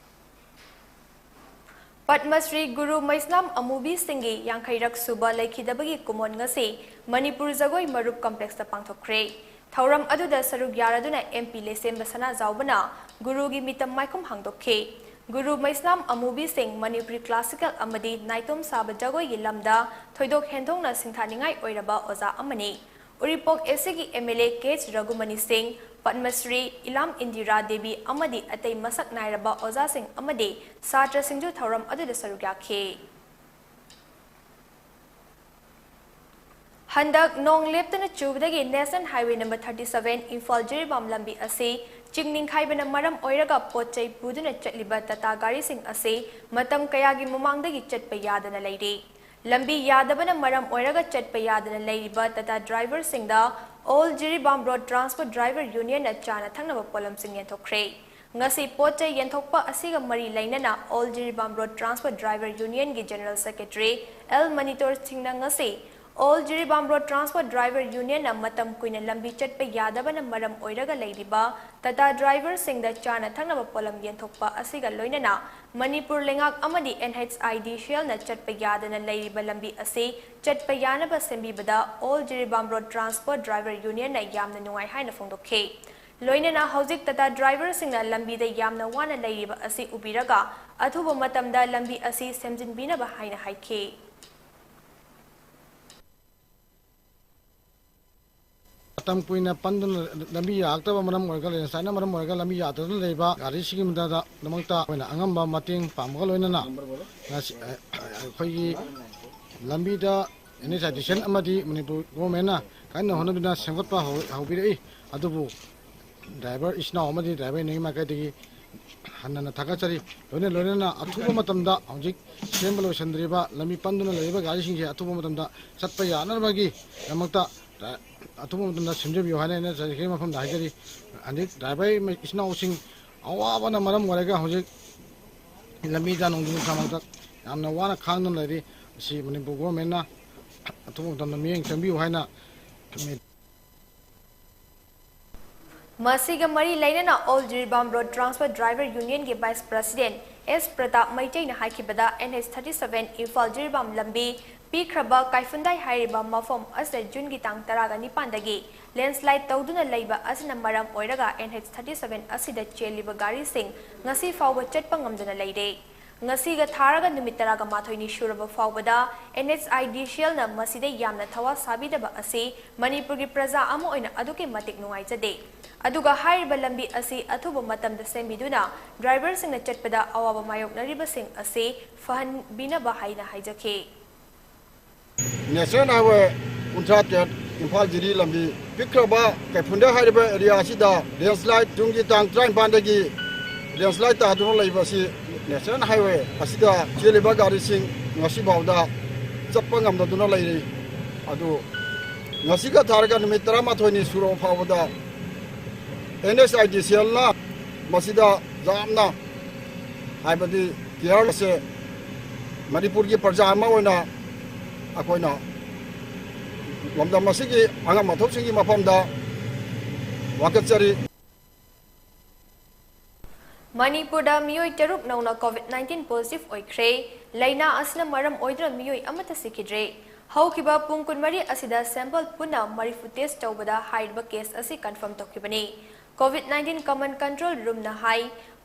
ꯄꯗꯃ ꯁ꯭ꯔꯤ ꯒꯨꯔꯨ ꯃꯩꯁꯅꯥꯝ ꯑꯃꯨꯕꯤꯁꯤꯡꯒꯤ ꯌꯥꯡꯈꯩꯔꯛ ꯁꯨꯕ ꯂꯩꯈꯤꯗꯕꯒꯤ ꯀꯨꯝꯑꯣꯟ ꯉꯁꯤ ꯃꯅꯤꯄꯨꯔ ꯖꯒꯣꯏ ꯃꯔꯨꯞ ꯀꯝꯄ꯭ꯂꯦꯛꯁꯇ ꯄꯥꯡꯊꯣꯛꯈ꯭ꯔꯦ꯫ ꯊꯧꯔꯝ ꯑꯗꯨꯗ ꯁꯔꯨꯛ ꯌꯥꯔꯗꯨꯅ M P ꯂꯩꯁꯦꯝꯕ ꯁꯅꯥꯖꯥꯎꯕꯅ ꯒꯨꯔꯨꯒꯤ ꯃꯤꯇꯝ ꯃꯥꯏꯈꯨꯝ ꯍꯥꯡꯗꯣꯛꯈꯤ꯫ ꯒꯨꯔꯨ ꯃꯩꯁꯅꯥꯝ ꯑꯃꯨꯕꯤ ꯁꯤꯡ ꯃꯅꯤꯄꯨꯔꯤ classical ꯑꯃꯗꯤ ꯅꯥꯏꯇꯣꯝ ꯁꯥꯕ ꯖꯒꯣꯏꯒꯤ ꯂꯝꯗ ꯊꯣꯏꯗꯣꯛ ꯍꯦꯟꯗꯣꯛꯅ ꯁꯤꯡꯊꯥꯅꯤꯡꯉꯥꯏ ꯑꯣꯏꯔꯕ ꯑꯣꯖꯥ ꯑꯃꯅꯤ꯫ ꯎꯔꯤꯄꯣꯛ A C ꯒꯤ M L A K H ꯔꯘꯨꯃꯅꯤ ꯁꯤꯡ, ꯄꯗꯃꯁ꯭ꯔꯤ ꯏꯂꯥꯝ ꯏꯟꯗꯤꯔꯥ ꯗꯦꯕꯤ ꯑꯃꯗꯤ ꯑꯇꯩ ꯃꯁꯛ ꯅꯥꯏꯔꯕ ꯑꯣꯖꯥꯁꯤꯡ ꯑꯃꯗꯤ ꯁꯥꯇ꯭ꯔꯁꯤꯡꯁꯨ ꯊꯧꯔꯝ ꯑꯗꯨꯗ ꯁꯔꯨꯛ ꯌꯥꯈꯤ꯫ ꯍꯟꯗꯛ ꯅꯣꯡ ꯂꯦꯞꯇꯅ ꯆꯨꯕꯗꯒꯤ National Highway number thirty seven Imphal Jiribam ꯂꯝꯕꯤ ꯑꯁꯤ ꯆꯤꯡ ꯅꯤꯡꯈꯥꯏꯕꯅ ꯃꯔꯝ ꯑꯣꯏꯔꯒ ꯄꯣꯠ ꯆꯩ ꯄꯨꯗꯨꯅ ꯆꯠꯂꯤꯕ ꯇꯥꯇꯥ ꯒꯥꯔꯤꯁꯤꯡ ꯑꯁꯤ ꯃꯇꯝ ꯀꯌꯥꯒꯤ ꯃꯃꯥꯡꯗꯒꯤ ꯆꯠꯄ ꯌꯥꯗꯅ ꯂꯩꯔꯤ꯫ ꯂꯝꯕꯤ ꯌꯥꯗꯕꯅ ꯃꯔꯝ ꯑꯣꯏꯔꯒ ꯆꯠꯄ ꯌꯥꯗꯅ ꯂꯩꯔꯤꯕ Tata ꯗ꯭ꯔꯥꯏꯚꯔꯁꯤꯡꯗ All Jiribam Road Transport Driver Unionꯅ ꯆꯥꯅ ꯊꯛꯅꯕ ꯄꯣꯠꯂꯝꯁꯤꯡ ꯌꯦꯟꯊꯣꯛꯈ꯭ꯔꯦ꯫ ꯉꯁꯤ ꯄꯣꯠ ꯆꯩ ꯌꯦꯟꯊꯣꯛꯄ ꯑꯁꯤꯒ ꯃꯔꯤ ꯂꯩꯅꯅ All Jiribam Road Transport Driver Unionꯒꯤ General Secretary L ꯃꯅꯤꯇꯣꯔ ꯁꯤꯡꯅ ꯉꯁꯤ All Jiribam Road Transport Driver Unionꯅ ꯃꯇꯝ ꯀꯨꯏꯅ ꯂꯝꯕꯤ ꯆꯠꯄ ꯌꯥꯗꯕꯅ ꯃꯔꯝ ꯑꯣꯏꯔꯒ ꯂꯩꯔꯤꯕ ꯇꯥꯇꯥ ꯗ꯭ꯔꯥꯏꯚꯔꯁꯤꯡꯗ ꯆꯥꯅ ꯊꯛꯅꯕ ꯄꯣꯠꯂꯝ ꯌꯦꯟꯊꯣꯛꯄ ꯑꯁꯤꯒ ꯂꯣꯏꯅꯅ ꯃꯅꯤꯄꯨꯔ ꯂꯩꯉꯥꯛ ꯑꯃꯗꯤ NHIDCLꯅ ꯆꯠꯄ ꯌꯥꯗꯅ ꯂꯩꯔꯤꯕ ꯂꯝꯕꯤ ꯑꯁꯤ ꯆꯠꯄ ꯌꯥꯅꯕ ꯁꯦꯝꯕꯤꯕꯗ All Jiribam Road Transport Driver Unionꯅ ꯌꯥꯝꯅ ꯅꯨꯡꯉꯥꯏ ꯍꯥꯏꯅ ꯐꯣꯡꯗꯣꯛꯈꯤ꯫ ꯂꯣꯏꯅꯅ ꯍꯧꯖꯤꯛ ꯇꯥꯇꯥ ꯗ꯭ꯔꯥꯏꯚꯔꯁꯤꯡꯅ ꯂꯝꯕꯤꯗ ꯌꯥꯝꯅ ꯋꯥꯅ ꯂꯩꯔꯤꯕ ꯑꯁꯤ ꯎꯕꯤꯔꯒ ꯑꯊꯨꯕ ꯃꯇꯝꯗ ꯂꯝꯕꯤ ꯑꯁꯤ ꯁꯦꯝꯖꯤꯟꯕꯤꯅꯕ ꯍꯥꯏꯅ ꯍꯥꯏꯈꯤ꯫ ꯃꯇꯝ ꯀꯨꯏꯅ ꯄꯟꯗꯨꯅ ꯂꯝꯕꯤ ꯌꯥꯔꯛꯇꯕ ꯃꯔꯝ ꯑꯣꯏꯔꯒ, ꯂꯦꯟꯁꯂꯥꯏꯗꯅ ꯃꯔꯝ ꯑꯣꯏꯔꯒ ꯂꯝꯕꯤ ꯌꯥꯗꯗꯨꯅ ꯂꯩꯕ ꯒꯥꯔꯤꯁꯤꯡꯒꯤ ꯃꯗꯨꯗ ꯑꯗꯨꯃꯛꯇ ꯑꯩꯈꯣꯏꯅ ꯑꯉꯝꯕ ꯃꯇꯦꯡ ꯄꯥꯡꯕꯒ ꯂꯣꯏꯅꯅ ꯉꯁꯤ, ꯑ, ꯑꯩꯈꯣꯏꯒꯤ ꯂꯝꯕꯤꯗ NHIDCL ꯑꯃꯗꯤ ꯃꯅꯤꯄꯨꯔ ꯒꯣꯔꯃꯦꯟꯅ ꯀꯟꯅ ꯍꯣꯠꯅꯗꯨꯅ ꯁꯦꯝꯒꯠꯄ ꯍꯧ-, ꯍꯧꯕꯤꯔꯛꯏ꯫ ꯑꯗꯨꯕꯨ ꯗ꯭ꯔꯥꯏꯚꯔ ꯏꯆꯤꯟ ꯏꯅꯥꯎ ꯑꯃꯗꯤ ꯗ꯭ꯔꯥꯏꯚꯔ ꯌꯨꯅꯤꯌꯟꯒꯤ ꯃꯥꯏꯀꯩꯗꯒꯤ ꯍꯟꯅ ꯍꯟꯅ ꯊꯥꯒꯠꯆꯔꯤ꯫ ꯂꯣꯏꯅ ꯂꯣꯏꯅꯅ ꯑꯊꯨꯕ ꯃꯇꯝꯗ ꯍꯧꯖꯤꯛ ꯁꯦꯝꯕ ꯂꯣꯏꯁꯤꯟꯗ꯭ꯔꯤꯕ ꯂꯝꯕꯤ ꯄꯟꯗꯨꯅ ꯂꯩꯔꯤꯕ ꯒꯥꯔꯤꯁꯤꯡꯁꯦ ꯑꯊꯨꯕ ꯃꯇꯝꯗ ꯆꯠꯄ ꯌꯥꯅꯅꯕꯒꯤꯗꯃꯛꯇ ꯑꯊꯨꯕ ꯃꯇꯝꯗ ꯁꯦꯝꯖꯕꯤꯌꯨ ꯍꯥꯏꯅ ꯑꯩꯅ ꯆꯠꯖꯈꯤꯕ ꯃꯐꯝꯗ ꯍꯥꯏꯖꯔꯤ꯫ ꯍꯧꯖꯤꯛ ꯗ꯭ꯔꯥꯏꯚꯔ ꯏꯆꯤꯟ ꯏꯅꯥꯎꯁꯤꯡ ꯑꯋꯥꯕꯅ ꯃꯔꯝ ꯑꯣꯏꯔꯒ ꯍꯧꯖꯤꯛ ꯂꯝꯕꯤꯗ ꯅꯣꯡꯖꯨ ꯅꯨꯡꯁꯥ ꯃꯔꯛꯇ ꯌꯥꯝꯅ ꯋꯥꯅ ꯈꯥꯡꯗꯨꯅ ꯂꯩꯔꯤ꯫ ꯃꯁꯤ ꯃꯅꯤꯄꯨꯔ ꯒꯣꯔꯃꯦꯟꯅ ꯑꯊꯨꯕ ꯃꯇꯝꯗ ꯃꯤꯠꯌꯦꯡ ꯆꯪꯕꯤꯌꯨ ꯍꯥꯏꯅ ꯈꯪꯅꯩ꯫ ꯃꯁꯤꯒ ꯃꯔꯤ ꯂꯩꯅꯅ All Jiribam Road Transport Driver Unionꯒꯤ Vice President S Pratap ꯃꯩꯇꯩꯅ ꯍꯥꯏꯈꯤꯕꯗ, NH thirty seven Imphal Jiribam ꯂꯝꯕꯤ ꯄꯤꯈ꯭ꯔꯕ ꯀꯥꯏꯐꯨꯟꯗꯥꯏ ꯍꯥꯏꯔꯤꯕ ꯃꯐꯝ ꯑꯁꯤꯗ ꯖꯨꯟꯒꯤ ꯇꯥꯡ ꯇꯔꯥꯒ ꯅꯤꯄꯥꯟꯗꯒꯤ ꯂꯦꯟꯁ꯭ꯂꯥꯏꯗ ꯇꯧꯗꯨꯅ ꯂꯩꯕ ꯑꯁꯤꯅ ꯃꯔꯝ ꯑꯣꯏꯔꯒ ꯑꯦꯟ ꯑꯩꯆ ꯊꯥꯔꯇꯤ ꯁꯚꯦꯟ ꯑꯁꯤꯗ ꯆꯦꯜꯂꯤꯕ ꯒꯥꯔꯤꯁꯤꯡ ꯉꯁꯤ ꯐꯥꯎꯕ ꯆꯠꯄ ꯉꯝꯗꯅ ꯂꯩꯔꯦ꯫ ꯉꯁꯤꯒ ꯊꯥꯔꯒ ꯅꯨꯃꯤꯠ ꯇꯔꯥꯒ ꯃꯥꯊꯣꯏꯅꯤ ꯁꯨꯔꯕ ꯐꯥꯎꯕꯗ ꯑꯦꯟ ꯑꯩꯆ ꯑꯥꯏ ꯗꯤ ꯁꯤ ꯑꯦꯜꯅ ꯃꯁꯤꯗ ꯌꯥꯝꯅ ꯊꯋꯥ ꯁꯥꯕꯤꯗꯕ ꯑꯁꯤ ꯃꯅꯤꯄꯨꯔꯒꯤ ꯄ꯭ꯔꯖꯥ ꯑꯃ ꯑꯣꯏꯅ ꯑꯗꯨꯛꯀꯤ ꯃꯇꯤꯛ ꯅꯨꯡꯉꯥꯏꯖꯗꯦ꯫ ꯑꯗꯨꯒ ꯍꯥꯏꯔꯤꯕ ꯂꯝꯕꯤ ꯑꯁꯤ ꯑꯊꯨꯕ ꯃꯇꯝꯗ ꯁꯦꯝꯕꯤꯗꯨꯅ ꯗ꯭ꯔꯥꯏꯚꯔꯁꯤꯡꯅ ꯆꯠꯄꯗ ꯑꯋꯥꯕ ꯃꯥꯌꯣꯛꯅꯔꯤꯕꯁꯤꯡ ꯑꯁꯤ ꯐꯍꯟꯕꯤꯅꯕ ꯍꯥꯏꯅ ꯍꯥꯏꯖꯈꯤ꯫ ꯅꯦꯁꯅꯦꯜ ꯍꯥꯏꯋꯦ ꯀꯨꯟꯊ꯭ꯔꯥ ꯇꯔꯦꯠ, ꯏꯝꯐꯥꯜ ꯖꯤꯔꯤ ꯂꯝꯕꯤ ꯄꯤꯛꯈ꯭ꯔꯕ ꯀꯩꯐꯨꯟꯗ ꯍꯥꯏꯔꯤꯕ ꯑꯦꯔꯤꯌꯥ ꯑꯁꯤꯗ ꯂꯦꯟꯁ꯭ꯂꯥꯏꯗ ꯖꯨꯟꯒꯤ ꯇꯥꯡ ꯇꯔꯥꯅꯤꯄꯥꯟꯗꯒꯤ ꯂꯦꯟꯁ꯭ꯂꯥꯏꯗ ꯇꯥꯗꯨꯅ ꯂꯩꯕ ꯑꯁꯤ ꯅꯦꯁꯅꯦꯜ ꯍꯥꯏꯋꯦ ꯑꯁꯤꯗ ꯆꯦꯜꯂꯤꯕ ꯒꯥꯔꯤꯁꯤꯡ ꯉꯁꯤ ꯐꯥꯎꯗ ꯆꯠꯄ ꯉꯝꯗꯗꯨꯅ ꯂꯩꯔꯤ꯫ ꯑꯗꯨ ꯉꯁꯤꯒ ꯊꯥꯔꯒ ꯅꯨꯃꯤꯠ ꯇꯔꯥꯃꯥꯊꯣꯏꯅꯤ ꯁꯨꯔꯕ ꯐꯥꯎꯕꯗ ꯑꯦꯟ ꯑꯦꯁ ꯑꯥꯏ ꯗꯤ ꯁꯤ ꯑꯦꯜꯅ ꯃꯁꯤꯗ ꯌꯥꯝꯅ, ꯍꯥꯏꯕꯗꯤ ꯀꯤꯌꯥꯔ ꯑꯁꯦ ꯃꯅꯤꯄꯨꯔꯒꯤ ꯄ꯭ꯔꯖꯥ ꯑꯃ ꯑꯣꯏꯅ ꯑꯩꯈꯣꯏꯅ ꯂꯝꯗꯝ ꯑꯁꯤꯒꯤ ꯑꯉꯝ ꯑꯊꯧꯁꯤꯡꯒꯤ ꯃꯐꯝꯗ ꯋꯥꯀꯠꯆꯔꯤ꯫ ꯃꯅꯤꯄꯨꯔꯗ ꯃꯤꯑꯣꯏ ꯇꯔꯨꯛ ꯅꯧꯅ ꯀꯣꯚꯤꯗ ꯅꯥꯏꯟꯇꯤꯟ ꯄꯣꯖꯤꯇꯤꯚ ꯑꯣꯏꯈ꯭ꯔꯦ꯫ ꯂꯥꯏꯅꯥ ꯑꯁꯤꯅ ꯃꯔꯝ ꯑꯣꯏꯗꯨꯅ ꯃꯤꯑꯣꯏ ꯑꯃꯠꯇ ꯁꯤꯈꯤꯗ꯭ꯔꯦ꯫ ꯍꯧꯈꯤꯕ ꯄꯨꯡ ꯀꯨꯟꯃꯔꯤ ꯑꯁꯤꯗ ꯁꯦꯝꯄꯜ ꯄꯨꯟꯅ ꯃꯔꯤꯐꯨ ꯇꯦꯁ ꯇꯧꯕꯗ ꯍꯥꯏꯔꯤꯕ ꯀꯦꯁ ꯑꯁꯤ ꯀꯟꯐꯥꯔꯝ ꯇꯧꯈꯤꯕꯅꯤ꯫ ꯀꯣꯚꯤꯗ ꯅꯥꯏꯟꯇꯤꯟ ꯀꯃꯟ ꯀꯟꯇ꯭ꯔꯣꯜ ꯔꯨꯝꯅ ꯍꯥꯏ,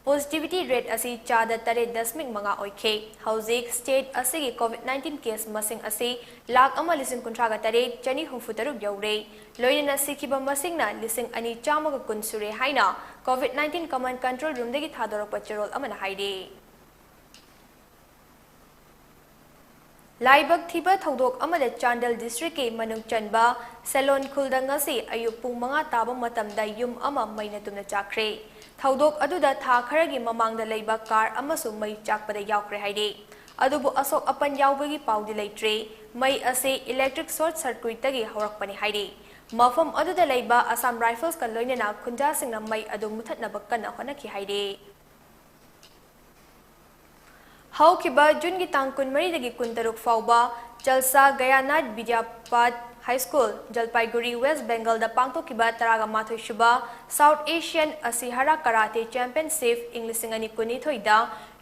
ꯄꯣꯖꯤꯇꯤꯚꯤꯇꯤ ꯔꯦꯠ ꯑꯁꯤ ꯆꯥꯗ ꯇꯔꯦꯠ ꯗꯁꯃꯤꯛ ꯃꯉꯥ ꯑꯣꯏꯈꯤ꯫ ꯍꯧꯖꯤꯛ ꯁ꯭ꯇꯦꯠ ꯑꯁꯤꯒꯤ ꯀꯣꯚꯤꯗ ꯅꯥꯏꯟꯇꯤꯟ ꯀꯦꯁ ꯃꯁꯤꯡ ꯑꯁꯤ ꯂꯥꯈ ꯑꯃ ꯂꯤꯁꯤꯡ ꯀꯨꯟꯊ꯭ꯔꯥꯒ ꯇꯔꯦꯠ ꯆꯅꯤ ꯍꯨꯝꯐꯨ ꯇꯔꯨꯛ ꯌꯧꯔꯦ꯫ ꯂꯣꯏꯅꯅ ꯁꯤꯈꯤꯕ ꯃꯁꯤꯡꯅ ꯂꯤꯁꯤꯡ ꯑꯅꯤ ꯆꯥꯝꯃꯒ ꯀꯨꯟ ꯁꯨꯔꯦ ꯍꯥꯏꯅ ꯀꯣꯚꯤꯗ ꯅꯥꯏꯟꯇꯤꯟ ꯀꯃꯟ ꯀꯟꯇ꯭ꯔꯣꯜ ꯔꯨꯝꯗꯒꯤ ꯊꯥꯗꯣꯔꯛꯄ ꯆꯦꯔꯣꯜ ꯑꯃꯅ ꯍꯥꯏꯔꯤ꯫ ꯂꯥꯏꯕꯛ ꯊꯤꯕ ꯊꯧꯗꯣꯛ ꯑꯃꯗ ꯆꯥꯟꯗꯦꯜ ꯗꯤꯁꯇ꯭ꯔꯤꯛꯀꯤ ꯃꯅꯨꯡ ꯆꯟꯕ ꯁꯦꯂꯣꯟ ꯈꯨꯜꯗ ꯉꯁꯤ ꯑꯌꯨꯛ ꯄꯨꯡ ꯃꯉꯥ ꯇꯥꯕ ꯃꯇꯝꯗ ꯌꯨꯝ ꯑꯃ ꯃꯩꯅ ꯇꯨꯝꯅ ꯆꯥꯛꯈ꯭ꯔꯦ꯫ ꯊꯧꯗꯣꯛ ꯑꯗꯨꯗ ꯊꯥ ꯈꯔꯒꯤ ꯃꯃꯥꯡꯗ ꯂꯩꯕ ꯀꯥꯔ ꯑꯃꯁꯨ ꯃꯩ ꯆꯥꯛꯄꯗ ꯌꯥꯎꯈ꯭ꯔꯦ ꯍꯥꯏꯔꯤ꯫ ꯑꯗꯨꯕꯨ ꯑꯁꯣꯛ ꯑꯄꯟ ꯌꯥꯎꯕꯒꯤ ꯄꯥꯎꯗꯤ ꯂꯩꯇ꯭ꯔꯤ꯫ ꯃꯩ ꯑꯁꯤ ꯏꯂꯦꯛꯇ꯭ꯔꯤꯛ ꯁꯣꯔꯠ ꯁꯔꯀ꯭ꯌꯨꯠꯇꯒꯤ ꯍꯧꯔꯛꯄꯅꯤ ꯍꯥꯏꯔꯤ꯫ ꯃꯐꯝ ꯑꯗꯨꯗ ꯂꯩꯕ ꯑꯁꯥꯝ ꯔꯥꯏꯐꯜꯁꯀ ꯂꯣꯏꯅꯅ ꯈꯨꯟꯖꯥꯁꯤꯡꯅ ꯃꯩ ꯑꯗꯨ ꯃꯨꯊꯠꯅꯕ ꯀꯟꯅ ꯍꯣꯠꯅꯈꯤ ꯍꯥꯏꯔꯤ꯫ ꯍꯧꯈꯤꯕ ꯖꯨꯟꯒꯤ ꯇꯥꯡ ꯀꯨꯟꯃꯔꯤꯗꯒꯤ ꯀꯨꯟꯇꯔꯨꯛ ꯐꯥꯎꯕ ꯆꯜꯁꯥ ꯒꯌꯥꯅꯥꯊ ꯕꯤꯗ꯭ꯌꯥꯄꯥꯊ High School, ꯖꯜꯄꯥꯏꯒꯨꯔꯤ, ꯋꯦꯁ ꯕꯦꯡꯒꯜꯗ ꯄꯥꯡꯊꯣꯛꯈꯤꯕ ꯇꯔꯥꯒ ꯃꯥꯊꯣꯏ ꯁꯨꯕ South Asian Ashihara Karate Championship ꯏꯪ ꯂꯤꯁꯤꯡ ꯑꯅꯤ ꯀꯨꯟꯅꯤꯊꯣꯏꯗ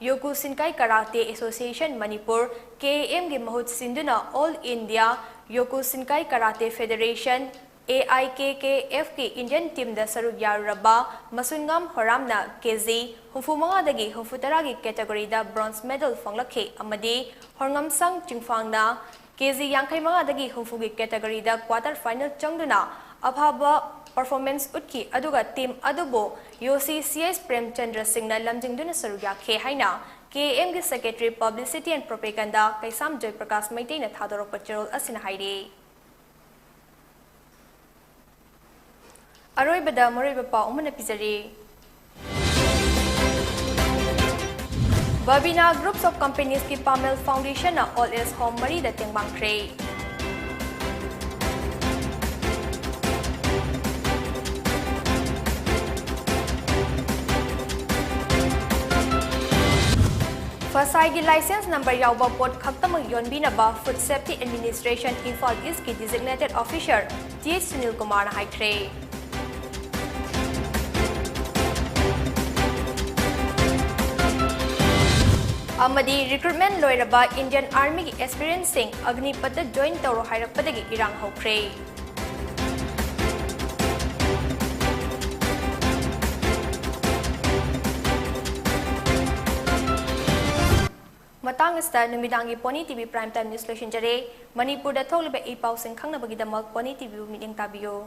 ꯌꯣꯀꯨꯁꯤꯟꯀꯥꯏ ꯀꯔꯥꯇꯦ ꯑꯦꯁꯣꯁꯤꯌꯦꯁꯟ ꯃꯅꯤꯄꯨꯔ, ꯀꯦ ꯑꯦ ꯑꯦꯝꯒꯤ ꯃꯍꯨꯠ ꯁꯤꯟꯗꯨꯅ All India Kyokushinkai Karate Federation, A I K K ꯑꯦꯐꯀꯤ Indian teamꯗ ꯁꯔꯨꯛ ꯌꯥꯔꯨꯔꯕ ꯃꯁꯨꯟꯉꯝ ꯍꯣꯔꯥꯝꯅ ꯀꯦ ꯖꯤ ꯍꯨꯝꯐꯨ ꯃꯉꯥꯗꯒꯤ ꯍꯨꯝꯐꯨ ꯇꯔꯥꯒꯤ categoryꯗ bronze medal ꯐꯪꯂꯛꯈꯤ ꯑꯃꯗꯤ ꯍꯣꯔꯉꯝꯁꯪ ꯆꯤꯡꯐꯥꯡꯅ ꯀꯦ ꯖꯤ ꯌꯥꯡꯈꯩ ꯃꯉꯥꯗꯒꯤ ꯍꯨꯝꯐꯨꯒꯤ categoryꯗ quarter final ꯆꯪꯗꯨꯅ ꯑꯐꯕ performance ꯎꯠꯈꯤ꯫ ꯑꯗꯨꯒ team ꯑꯗꯨꯕꯨ ꯌꯣꯁꯤ ꯁꯤ ꯑꯦꯁ ꯄ꯭ꯔꯦꯝꯆꯟꯗ꯭ꯔ ꯁꯤꯡꯅ ꯂꯝꯖꯤꯡꯗꯨꯅ ꯁꯔꯨꯛ ꯌꯥꯈꯤ ꯍꯥꯏꯅ ꯀꯦ ꯑꯦꯝꯒꯤ Secretary Publicity and Propaganda ꯀꯩꯁꯥꯝ ꯖꯣꯏꯄ꯭ꯔꯀꯥꯁ ꯃꯩꯇꯩꯅ ꯊꯥꯗꯣꯔꯛꯄ ꯆꯦꯔꯣꯜ ꯑꯁꯤꯅ ꯍꯥꯏꯔꯤ꯫ ꯑꯔꯣꯏꯕꯗ ꯃꯔꯨꯑꯣꯏꯕ ꯄꯥꯎ ꯑꯃꯅ ꯄꯤꯖꯔꯤ꯫ Babina Groups of Companiesꯀꯤ Pamel Foundationꯅ old age home ꯃꯔꯤꯗ ꯇꯦꯡꯕꯥꯡꯈ꯭ꯔꯦ꯫ ꯐꯁꯥꯏꯒꯤ license number ꯌꯥꯎꯕ ꯄꯣꯠ ꯈꯛꯇꯃꯛ ꯌꯣꯟꯕꯤꯅꯕ Food Safety Administration Imphal Eastꯀꯤ Designated Officer T H Sunil ꯀꯨꯃꯥꯔꯅ ꯍꯥꯏꯈ꯭ꯔꯦ꯫ ꯑꯃꯗꯤ recruitment ꯂꯣꯏꯔꯕ Indian Armyꯒꯤ aspirantꯁꯤꯡ ꯑꯒꯅꯤꯄꯠꯇ join ꯇꯧꯔꯣ ꯍꯥꯏꯔꯛꯄꯗꯒꯤ ꯏꯔꯥꯡ ꯍꯧꯈ꯭ꯔꯦ꯫ ꯃꯇꯥꯡ ꯑꯁꯤꯗ ꯅꯨꯃꯤꯗꯥꯡꯒꯤ Pony T V Prime Time News ꯂꯣꯏꯁꯤꯟꯖꯔꯦ꯫ ꯃꯅꯤꯄꯨꯔꯗ ꯊꯣꯛꯂꯤꯕ ꯏ ꯄꯥꯎꯁꯤꯡ ꯈꯪꯅꯕꯒꯤꯗꯃꯛ Pony ꯇꯤ ꯚꯤꯕꯨ ꯃꯤꯠꯌꯦꯡ ꯇꯥꯕꯤꯌꯨ꯫